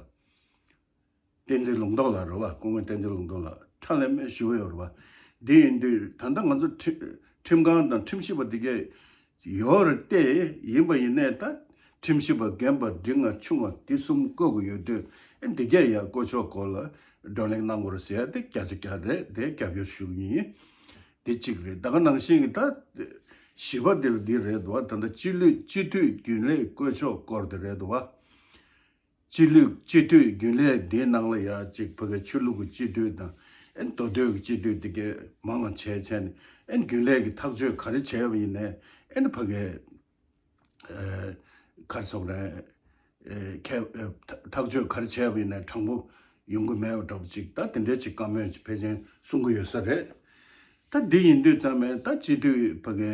བསྟན་འཛིན་ལུང་རྟོགས་ལགས་རེད་བ། སྐུ་ངོ་བསྟན་འཛིན་ལུང་རྟོགས་ལགས་ཁྲ་ལམ་མེ་བཞུགས་ཡོད་རེད་བ། འདི་ཡིན་དུས་ད་ལྟ་ང་ཚོ་ཁྲི་ཁྲིམས་ཁང་དང་ཁྲིམས་ཞིབ་པ་འདི་གས་ཡོད་རེད་དེ། ཡིན་པ་ཡིན་ནའི་ད་ཁྲིམས་ཞིབ་པ་རྒན་པ་འབྲིང་བ་ཆུང་བ་འདི་གསུམ་བསྐོ་དགོས་ཡོད་དུས། ཨེ་འདི་གས་ཡ་བསྐོ་ཕྱོགས་སྐོར་ལ་བགྲོ་གླེང་གནང་དགོས་རེད་ཟེར་ཡ་དེ་བརྒྱ་ཆ་བརྒྱ་རེད། དེ་རྒྱབ་སྐྱོར་ཞུ་གི་ཡིན། དེ་གཅིག་རེད། ད་ག་ནང་བཞིན་གྱི་ད་ བཞི་པ་དེ་འདི་རེད་འདུག་བ། ད་ལྟ་སྤྱི་ལོའི་སྤྱི་འཐུས་རྒྱུན་ལས་བསྐོ་ཕྱོགས་སྐོར་དེ་རེད་འདུག་བ། སྤྱི་ལོའི་སྤྱི་འཐུས་རྒྱུན་ལས་འདིའི་ནང་ལ་ཡ་གཅིག་ཕ་གི་ཆོས་ལུགས་ཀྱི་སྤྱི་འཐུས་དང་། ཨེ་མདོ་སྟོད་ཀྱི་སྤྱི་འཐུས་དེ་གའི་མང་བ་བྱས་བྱས་ནས། ཨེ་རྒྱུན་ལས་ཀྱི་ཐག་གཅོད་ག་རེ་བྱས་པ་ཡིན་ནའི། ཨེ་ཕ་གི་ཨེ་ག་རེ་ཟེར་དགོས་རེད། ཨེ་ཁེ་ཨེ་ཐག་གཅོད་ག་རེ་བྱས་པ་ཡིན་ནའི་དྲང་པོ་ཡོང་གི་མེད་པ་འདྲ་པོ་ཅིག་ད་དེ་འདྲའི་ཅིག་བཀའ་མོལ་ཅིག་ཕལ་ཆེར་གསུང་གི་ཡོད་ས་རེད། ད་འདི་ཡིན་དུས་ཙམ་ནས་ད་སྤྱི་འཐུས་ཕ་གི་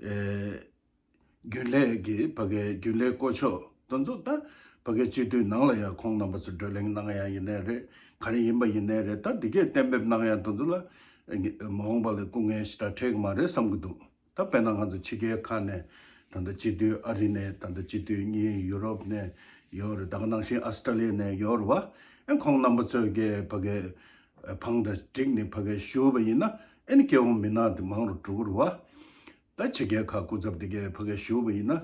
ཨེ་རྒྱུན་ལས་ཀྱི་ཕ་གི་རྒྱུན་ལས་བསྐོ་ཕྱོགས་དེ་ཚོ། ད་ཕ་གི་སྤྱི་འཐུས་ནང་ལ་ཡང་ཁོང་རྣམ་པ་ཚོ་བགྲོ་གླེང་གནང་ཡ་ཡིན་ནའི་རེད། ག་རེ་ཡིན་པ་ཡིན་ནའི་རེད། ད་འདི་གས་གཏན་འབེབས་གནང་ཡ་དེ་ཚོ་ལ་མ་འོངས་པ་ལ་སྐུ་ངལ་ཞེ་དྲག་འཕྲད་ཀྱི་མ་རེད་བསམ་གྱི་འདུག་ད་དཔེར་ན་ང་ཚོ་ཕྱི་རྒྱལ་ཁག་ནས་ད་ལྟ་སྤྱི་འཐུས་ཨ་རི་ནས། ད་ལྟ་སྤྱི་འཐུས་གཉིས་ཡུ་རོབ་ནས་ཡོད་རེད། ད་ག་ནང་བཞིན་ཨ་སི་ཏྲ་ལི་ཡ་ནས་ཡོད་རེད་བ། ཨེ་ཁོང་རྣམ་པ་ཚོས་ཀྱི་ཕ་གི་ཨེ་བང་སྒྲ་བསྒྲིགས་ནས་ཕ་གི་ཞུས་པ་ཡིན་ན། ཨེ་ནི་སྐྱེ་བོ་མི་ནག་དེ་མང་རུ་འགྲོ་གི་རེད་བ། ད་ཕྱི་རྒྱལ་ཁག་སྐུ་ཚབ་དེ་གས་ཕ་གི་ཞུས་པ་ཡིན་ན།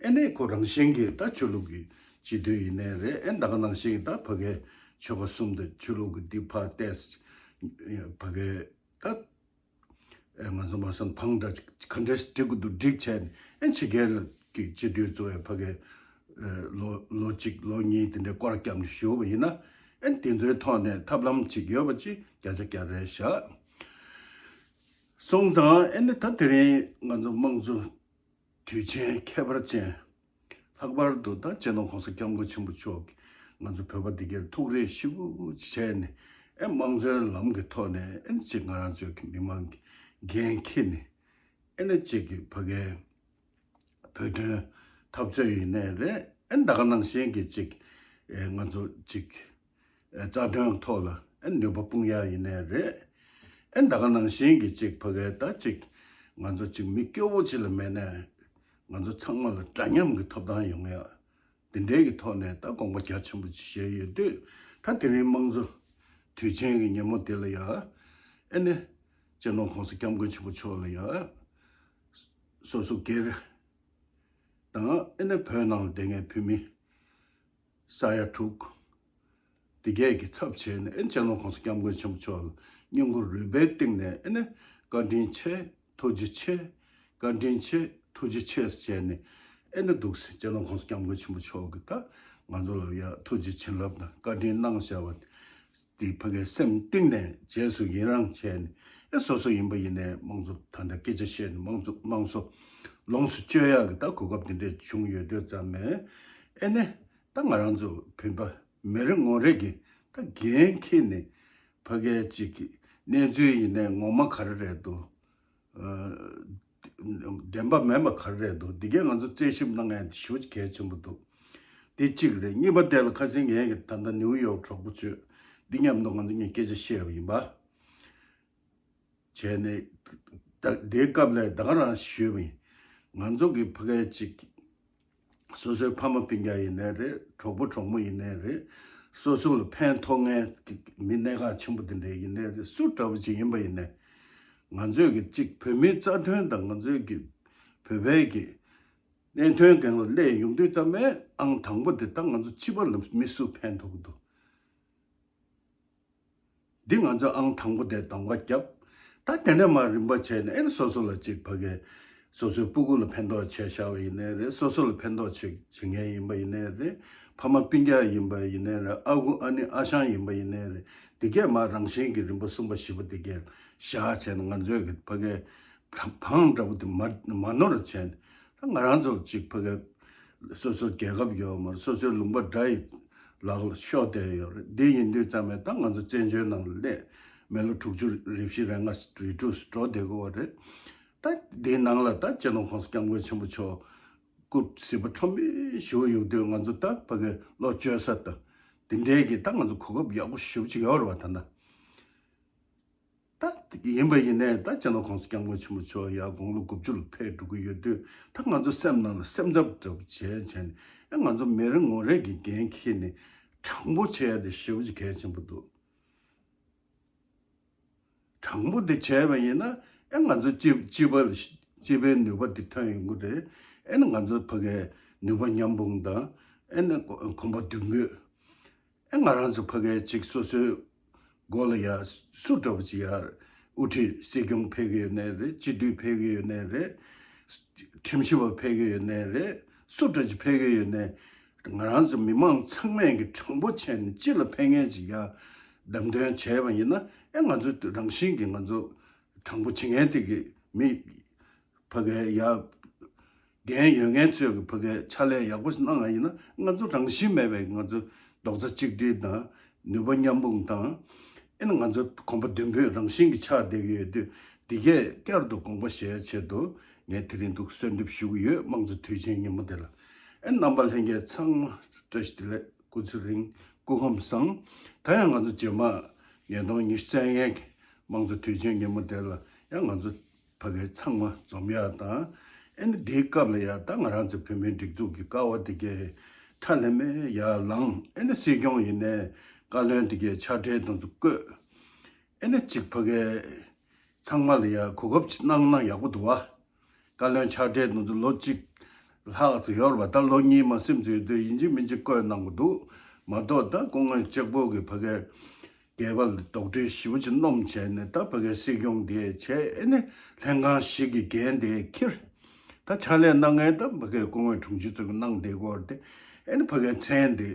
ཨེ་ནི་ཁོ་རང་བཞིན་གྱིས་ད་ཆོས་ལུགས་ཀྱི་སྤྱི་འཐུས་ཡིན་ནའི་རེད། ཨེ་ད་ག་ནང་བཞིན་ད་ཕ་གི་ཆོལ་ཁ་གསུམ་དང་ཆོས་ལུགས་ཀྱི་འདི་ཕར་ཏོག་ཙམ་ཕ་གི་ད། ཨེ་ང་ཚོ་མ་སོན་བང་སྒྲ་ག་འདྲས་སྒྲིག་དགོས་འདུག་སྒྲིག་བྱས་ནས། ཨེ་ཕྱི་རྒྱལ་གྱི་སྤྱི་འཐུས་ཚོ་ཡང་ཕ་གི་ཨེ་ལོ་ལོ་གཅིག་ལོ་གཉིས་དེ་འདྲའི་སྐོར་བརྒྱབ་ནས་ཞུས་པ་ཡིན་ན། ཨེ་དེ་ཚོའི་ཐོག་ནས་ཐབས་ལམ་ཅིག་ཡོད་པ་ཅིག་བརྒྱ་ཆ་བརྒྱ་རེད་ཤག་སོང་ཙང་། ཨེ་ནི་ད་དེ་རིང་ང་ཚོ་དམངས་གཙོ་དུས་ཆེན་ཁྱད་པར་ཅན། ལྷག་པར་དུ་ད་སྤྱི་ནོར་༸གོང་ས་༸སྐྱབས་མགོན་ཆེན་པོ་མཆོག་གིས་ང་ཚོ་བོད་པ་འདི་གར་ཐུགས་རེ་ཞེ་པོ་བྱས་ནས། ཨེ་དམངས་གཙོའི་ལམ་གྱི་ཐོག་ནས། ཨེ་ཅིག་ང་རང་ཚོའི་མི་མང་གི་འགན་འཁྱེར་ནས། ཨེ་ནི་ཅིག་གི་ཕ་གའི་བོད་དོན་འཐབ་རྩོད་ཡིན་ནའི་རེད། ཨེ་ད་ག་ནང་བཞིན་གྱི་ཅིག་ཨེ་ང་ཚོ་ཅིག་ཨེ་རྩ་དོན་ཐོག་ལ་ཨེ་ནུས་པ་སྤུངས་ཡ་ཡིན་ནའི་རེད། ཨེ་ད་ག་ནང་བཞིན་གྱི་ཅིག་ཕ་གའི་ད་ཅིག་ང་ཚོ་ཅིག་མི་སྐྱོ་བོ་ཅིག་ལ་མེད་ནའི། ང་ཚོ་ཚང་མ་ལ་འདྲ་མཉམ་གྱི་ཐོབ་ཐང་ཡོང་ཡ། དེ་འདྲའི་གི་ཐོག་ནས་ད་དགོངས་པ་རྒྱ་ཆེན་པོ་ཅིག་བཞེས་ཡོད་དུས། ད་དེ་རིང་དམངས་གཙོ་དུས་ཆེན་གྱི་ཉིན་མོ་དེ་ལ་ཡ། ཨེ་ནི་སྤྱི་ནོར་༸གོང་ས་༸སྐྱབས་མགོན་ཆེན་པོ་མཆོག་ལ་ཡ། སོ་སོ་སྒེར་དང་། ཨེ་ནི་བོད་ནང་ལ་བསྡད་མཁན་བོད་མི་ས་ཡ་དྲུག་འདི་གས་ཀྱི་ཚབ་བྱས་ནས། ཨེ་སྤྱི་ནོར་༸གོང་ས་༸སྐྱབས་མགོན་ཆེན་པོ་མཆོག་ལ་བསྙེན་བཀུར་རུས་པའི་གཏིང་ནས། ཨེ་ནི་བཀའ་དྲིན་ཆེ། ཐུགས་རྗེ་ཆེ། བཀའ་དྲིན་ཆེ། ཐུགས་རྗེ་ཆེ་ཟེར་བྱས་ནས། ཨེ་ནི་འདུག་སེ་སྤྱི་ནོར་༸གོང་ས་༸སྐྱབས་མགོན་ཆེན་པོ་མཆོག་གིས་ད་ང་ཚོ་ལ་ཡ་ཐུགས་རྗེ་བྱིན་རླབས་དང་བཀའ་དྲིན་གནང་བཞག་པ་འདི་ཕ་གའི་སེམས་གཏིང་ནས་རྗེས་སུ་ཡི་རང་བྱས་ནས། ཨེ་སོ་སོ་ཡིན་པ་ཡིན་ནའི་དམངས་གཙོ་ད་ལྟ་སྐད་ཆ་བཤད་ནས་དམངས་གཙོ་དམངས་གཙོ་ལོངས་སུ་སྤྱོད་ཡག་གི་ད་གོ་སྐབས་འདི་འདྲ་བྱུང་ཡོད་དུས་ཙམ་ནས། ཨེ་ནི་ད་ང་རང་ཚོ་བོད་པ་མི་རེ་ངོ་རེ་གིས་ད་འགན་འཁྱེར་ནས། ཕ་གའི་ཅིག་གི་གནས་ཚུལ་ཡིན་ནའི་ངོ་མ་ག་རེ་རེད་འདུག་ཨ་བདེན་པ་མིན་པ་ག་རེ་རེད་འདུག་འདི་གས་ང་ཚོ་རྩད་ཞིབ་གནང་ཡ་དེ་ཞེ་པོ་ཅིག་གལ་ཆེན་པོ་འདུག་འདི་གཅིག་རེད། གཉིས་པ་དེ་ལ་ཁ་སང་ངས་ཀྱི་ད་ལྟ་ནིའུ་ཡོག་གྲོགས་པོ་ཚོས་འདི་མཉམ་དུ་ང་ཚོ་གཉིས་སྐད་ཆ་བཤད་པ་ཡིན་པ། བྱས་ནས་ད་དེའི་སྐབས་ལ་ད་ག་རང་ཞུས་པ་ཡིན། ང་ཚོ་གི་ཕ་གའི་ཅིག་སོ་སོའི་ཕ་མ་སྤུན་ཀྱག་ཡིན་ནའི་རེད། གྲོགས་པོ་གྲོགས་མོ་ཡིན་ནའི་རེད། སོ་སོ་ལ་ཕན་ཐོགས་མཁན་གྱི་མི་གནད་འགག་ཆེན་པོ་དེ་འདྲ་ཡིན་ནའི་རེད། སུ་འདྲ་པོ་ཅིག་ཡིན་པ་ཡིན་ནའི། ང་ཚོས་ཀྱི་ཅིག་བོད་མིའི་རྩ་དོན་དང་། ང་ཚོས་ཀྱི་བོད་པའི་གི་གནད་དོན་སྒང་ལ་སླེབས་ཡོང་དུས་ཙམ་པས། ཨང་དང་པོ་དེ་ད་ང་ཚོ་སྤྱི་པ་ལ་མི་སུ་ཕན་ཐོགས་ཀྱི་འདུག་འདི་ང་ཚོས་ཨང་དང་པོ་དེ་གདམ་ག་བརྒྱབ། ད་དེ་ནས་མར་རིམ་པ་བྱས་ནས། ཨེ་ནི་སོ་སོ་ལ་ཅིག་ཕ་གའི་སོ་སོའི་སྤུ་གུ་ལ་ཕན་ཐོགས་བྱས་བཞག་པ་ཡིན་ནའི་རེད། སོ་སོ་ལ་ཕན་ཐོགས་བྱེད་བྱེད་མཁན་ཡིན་པ་ཡིན་ནའི་རེད། ཕ་མ་སྤུན་ཀྱག་ཡིན་པ་ཡིན་ནའི་རེད། ཨ་ཁུ་ཨ་ནེ་ཨ་ཞང་ཡིན་པ་ཡིན་ནའི་རེད། འདི་གས་མར་རང་བཞིན་གྱི་རིམ་པ་གསུམ་པ་བཞི་པ་འདི་གས་བཞག་བྱས་ནས། ང་ཚོས་ཀྱི་ཕ་གའི་བང་འདྲ་པོ་དེ་མ་མ་ནོར་བྱས་ནས། ད་ང་རང་ཚོ་ཅིག་ཕ་གའི་སོ་སོའི་རྒྱལ་ཁབ་ཡོད་མ་རེད། སོ་སོའི་ལུང་པ་འདྲ་ཡི་ལག་ལ་ཤོར་བསྡད་ཡོད་རེད། འདི་ཡིན་དུས་ཙམ་པས་ད་ང་ཚོ་བཙན་བྱོལ་ནང་ལ་སླེབས། མི་ལོ་དྲུག་ཅུ་རེ་བཞི་རེ་ལྔ་རེ་དྲུག་འགྲོ་བསྡད་ཀྱི་ཡོད་རེད། ད་འདིའི་ནང་ལ་ད་སྤྱི་ནོར་༸གོང་ས་༸སྐྱབས་མགོན་ཆེན་པོ་མཆོག་སྐུ་གཟི་དཔལ་ཁྲོམ་པའི་བཞུགས་ཡོད་དུས། ང་ཚོ་ད་ཕ་གའི་བློ་བཅོལ་ས་དང་འདི་འདྲའི་གི་ད་ང་ཚོ་གོ་སྐབས་ཡག་པོ་ཞེ་པོ་ཅིག་ཡོད་རེད་བ། ད་ད། ད་ཡིན་པ་ཡིན་ནའི། ད་སྤྱི་ནོར་༸གོང་ས་༸སྐྱབས་མགོན་ཆེན་པོ་མཆོག་ཡར་དགུང་ལོ་དགུ་བཅུ་ལ་ཕེབས་འགྲོ་གི་ཡོད་དུས། ད་ང་ཚོ་སེམས་ནང་ལ་སེམས་འཚབ་འདྲ་པོ་བྱས་བྱས་ནས། ཨེ་ང་ཚོ་མི་རེ་ངོ་རེ་གིས་འགན་འཁྱེར་ནས་དྲང་པོ་བྱས་ཏེ་ཞེ་པོ་ཅིག་གལ་ཆེན་པོ་འདུག་དྲང་པོ་དེ་བྱས་པ་ཡིན་ན། ཨེ་ང་ཚོ་སྤྱི་སྤྱི་པ་ལ་སྤྱི་པའི་ནུས་པ་དེ་ཐོན་ཡོང་གི་རེད། ཨེ་ནི་ང་ཚོ་ཕ་གའི་ནུས་པ་མཉམ་སྤུངས་དང་། ཨེ་ནི་གོམ་པ་མདུན་སྤོས། ཨེ་ང་རང་ཚོ་ཕ་གའི་ཅིག་སོ་སོའི་མགོ་ལ་ཡ་སུ་འདྲ་པོ་ཅིག་ཡ་དབུ་ཁྲིད་སྲིད་སྐྱོང་ཕེབས་ཀྱི་ཡོད་ནའི་རེད། སྤྱི་འཐུས་ཕེབས་ཀྱི་ཡོད་ནའི་རེད། ཁྲིམས་ཞིབ་པ་ཕེབས་ཀྱི་ཡོད་ནའི་རེད། སུ་འདྲ་ཅིག་ཕེབས་ཀྱི་ཡོད་ནའི་ང་རང་ཚོ་མི་མང་ཚང་མས་ཀྱི་དྲང་པོ་བྱས་ནས་སྤྱི་ལ་ཕན་མཁན་ཅིག་ཡ་བདམས་ཐོན་བྱས་པ་ཡིན་ན་ཨེ་ང་ཚོ་རང་བཞིན་གྱིས་ང་ཚོ་དྲང་པོ་བྱེད་མཁན་དེ་གི་མི་ཕ་གའི་ཡ་འགན་ཡོད་མཁན་ཚོས་ཀྱི་ཕ་གའི་ཕྱག་ལས་ཡག་པོ་ཞིག་གནང་བ་ཡིན་ན་ང་ཚོ་རང་བཞིན་མེད་པའི་ང་ཚོ་རྡོག་རྩ་གཅིག་སྒྲིལ་དང་ནུས་པ་མཉམ་སྤུངས་དང་། ཨེ་ནི་ང་ཚོ་གོམ་པ་མདུན་སྤོས་རང་བཞིན་གྱི་ཆགས་བསྡད་ཀྱི་ཡོད་དུས་འདི་གས་བསྐྱར་དུ་དགོངས་པ་བཞེས་ཆེད་དུ་ངས་དེ་རིང་འདུག་གསོལ་འདེབས་ཞུ་གི་ཡོད། དམངས་གཙོ་དུས་ཆེན་ཉིན་མོ་དེ་ལ་ཨེ་རྣམ་པ་ལྷན་རྒྱས་ཚང་མ་བཀྲ་ཤིས་བདེ་ལེགས། སྐུ་ཚེ་རིང་། སྐུ་ཁམས་བཟང་། ད་ཡང་ང་ཚོ་རྗེས་མ་ཉིས་སྟོང་ཉི་ཤུ་རྩ་ལྔའི་དམངས་གཙོ་དུས་ཆེན་ཉིན་མོ་དེ་ལ་ཡང་ང་ཚོ་ཕ་གི་ཚང་མ་འཛོམས་ཡག་དང་། ཨེ་ནི་དེའི་སྐབས་ལ་ཡང་ད་ང་རང་ཚོ་བོད་མིའི་སྒྲིག་འཛུགས་ཀྱི་ཀ་བ་དེ་གའི་ཁྲ་ལམ་མེ་ཡར་ལངས། ཨེ་ནི་སྲིད་སྐྱོང་ཡིན་ནའི་བཀའ་བློན་དེ་གའི་ཕྱག་སྦྲེལ་དེ་ཚོ་བསྐོས། ཨེ་ནི་གཅིག་ཕ་གི་ཚང་མ་ལ་ཡང་གོ་སྐབས་ཅིག་གནང་ན་ཡག་པོ་འདུག་བ། བཀའ་བློན་ཕྱག་སྦྲེལ་དེ་ཚོ་ལོ་གཅིག་ལྷག་ཙམ་ཡོད་རེད་པ། ད་ལོ་གཉིས་མ་ཟིན་ཙམ་ཡོད་དུས་ཡིན་གཅིག་མིན་གཅིག་བསྐོས་གནང་གི་འདུག་མ་གཏོགས་ད་སྐུ་ངོ་གཅིག་པོ་གི་ཕ་གི་སྒལ་པ་ལ་རྡོག་ཁྲེས་ཞེ་པོ་ཅིག་སྣོམ་བྱས་ནས་ད་ཕ་གའི་སྲིད་སྐྱོང་དེ་བྱས། ཨེ་ནི་ལྷན་ཁང་ཞིག་གི་འགན་དེ་འཁྱེར། ད་ཕྱག་ལས་གནང་མཁན་ད་ཕ་གའི་སྐུ་ངོ་དྲུང་ཆེ་ཚོ་གིས་གནང་བསྡད་ཀྱི་ཡོད་རེད་དེ། ཨེ་ནི་ཕ་གའི་མཚན་དེ་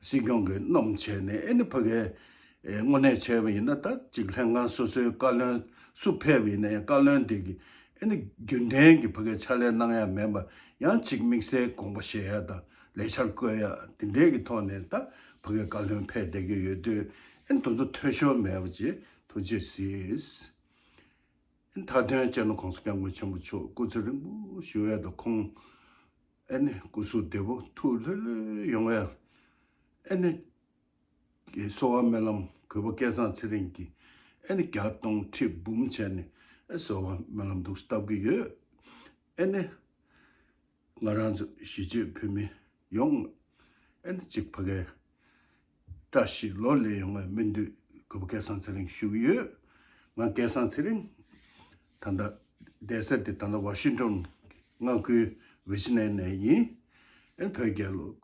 སྲིད་སྐྱོང་གིས་སྣོམ་བྱས་ནས། ཨེ་ནི་ཕ་གའི་ཨེ་དངོས་གནས་བྱས་པ་ཡིན་ན་ད་ཅིག་ལྷན་ཁང་སོ་སོའི་བཀའ་བློན་སུ་ཕེབས་པ་ཡིན་ན་ཡང་བཀའ་བློན་དེ་གིས་ཨེ་ནི་རྒྱུན་ལྡན་གྱི་ཕ་གའི་ཕྱག་ལས་གནང་ཡ་མིན་པ་ཡང་ཅིག་དམིགས་བསལ་དགོངས་པ་བཞེས་ཡ་དང་ལས་འཆར་བཀོད་ཡ་དེ་འདྲའི་གི་ཐོག་ནས་ད་ཕ་གའི་བཀའ་བློན་ཕེབས་བསྡད་ཀྱི་ཡོད་དུས། ཨེ་ནི་དེ་ཚོ་འཐུས་ཤོར་མེད་པ་ཅིག་ཐུགས་རྗེ་གཟིགས། ཨེ་ནི་མཐའ་དོན་སྤྱི་ནོར་༸གོང་ས་༸སྐྱབས་མགོན་ཆེན་པོ་མཆོག་སྐུ་ཚེ་རིང་པོ་བཞུགས་ཡ་དང་ཁོང་ཨེ་ནི་སྐུ་གཟུགས་བདེ་པོ་ཐུགས་ལྷོད་ལྷོད་ཡོང་བའི་ཨེ་ནི་གསོལ་བ་སྨོན་ལམ་གུས་པ་སྐལ་བཟང་ཚེ་རིང་གིས་ཨེ་ནི་བརྒྱ་སྟོང་ཁྲི་འབུམ་བྱས་ནས་ཨེ་གསོལ་བ་སྨོན་ལམ་འདུག་བཏབ་ཀྱི་ཡོད། ཨེ་ནི་ང་རང་ཚོ་གཞིས་བྱེས་བོད་མི་ཡོངས་ཨེ་ནི་གཅིག་ཕ་གའི་བཀྲ་ཤིས་ལོ་ལེགས་ཡོང་བའི་སྨོན་འདུན་གུས་པ་སྐལ་བཟང་ཚེ་རིང་ཞུ་གི་ཡོད། ང་སྐལ་བཟང་ཚེ་རིང་ད་ལྟ་བསྡད་ས་དེ་ད་ལྟ་ཝ་ཤིང་ཊོན་མངའ་ཁུལ་ཝི་ཇི་ནི་ཡ་ནས་ཡིན། ཨེ་ནི་བོད་རྒྱལ་ལོ་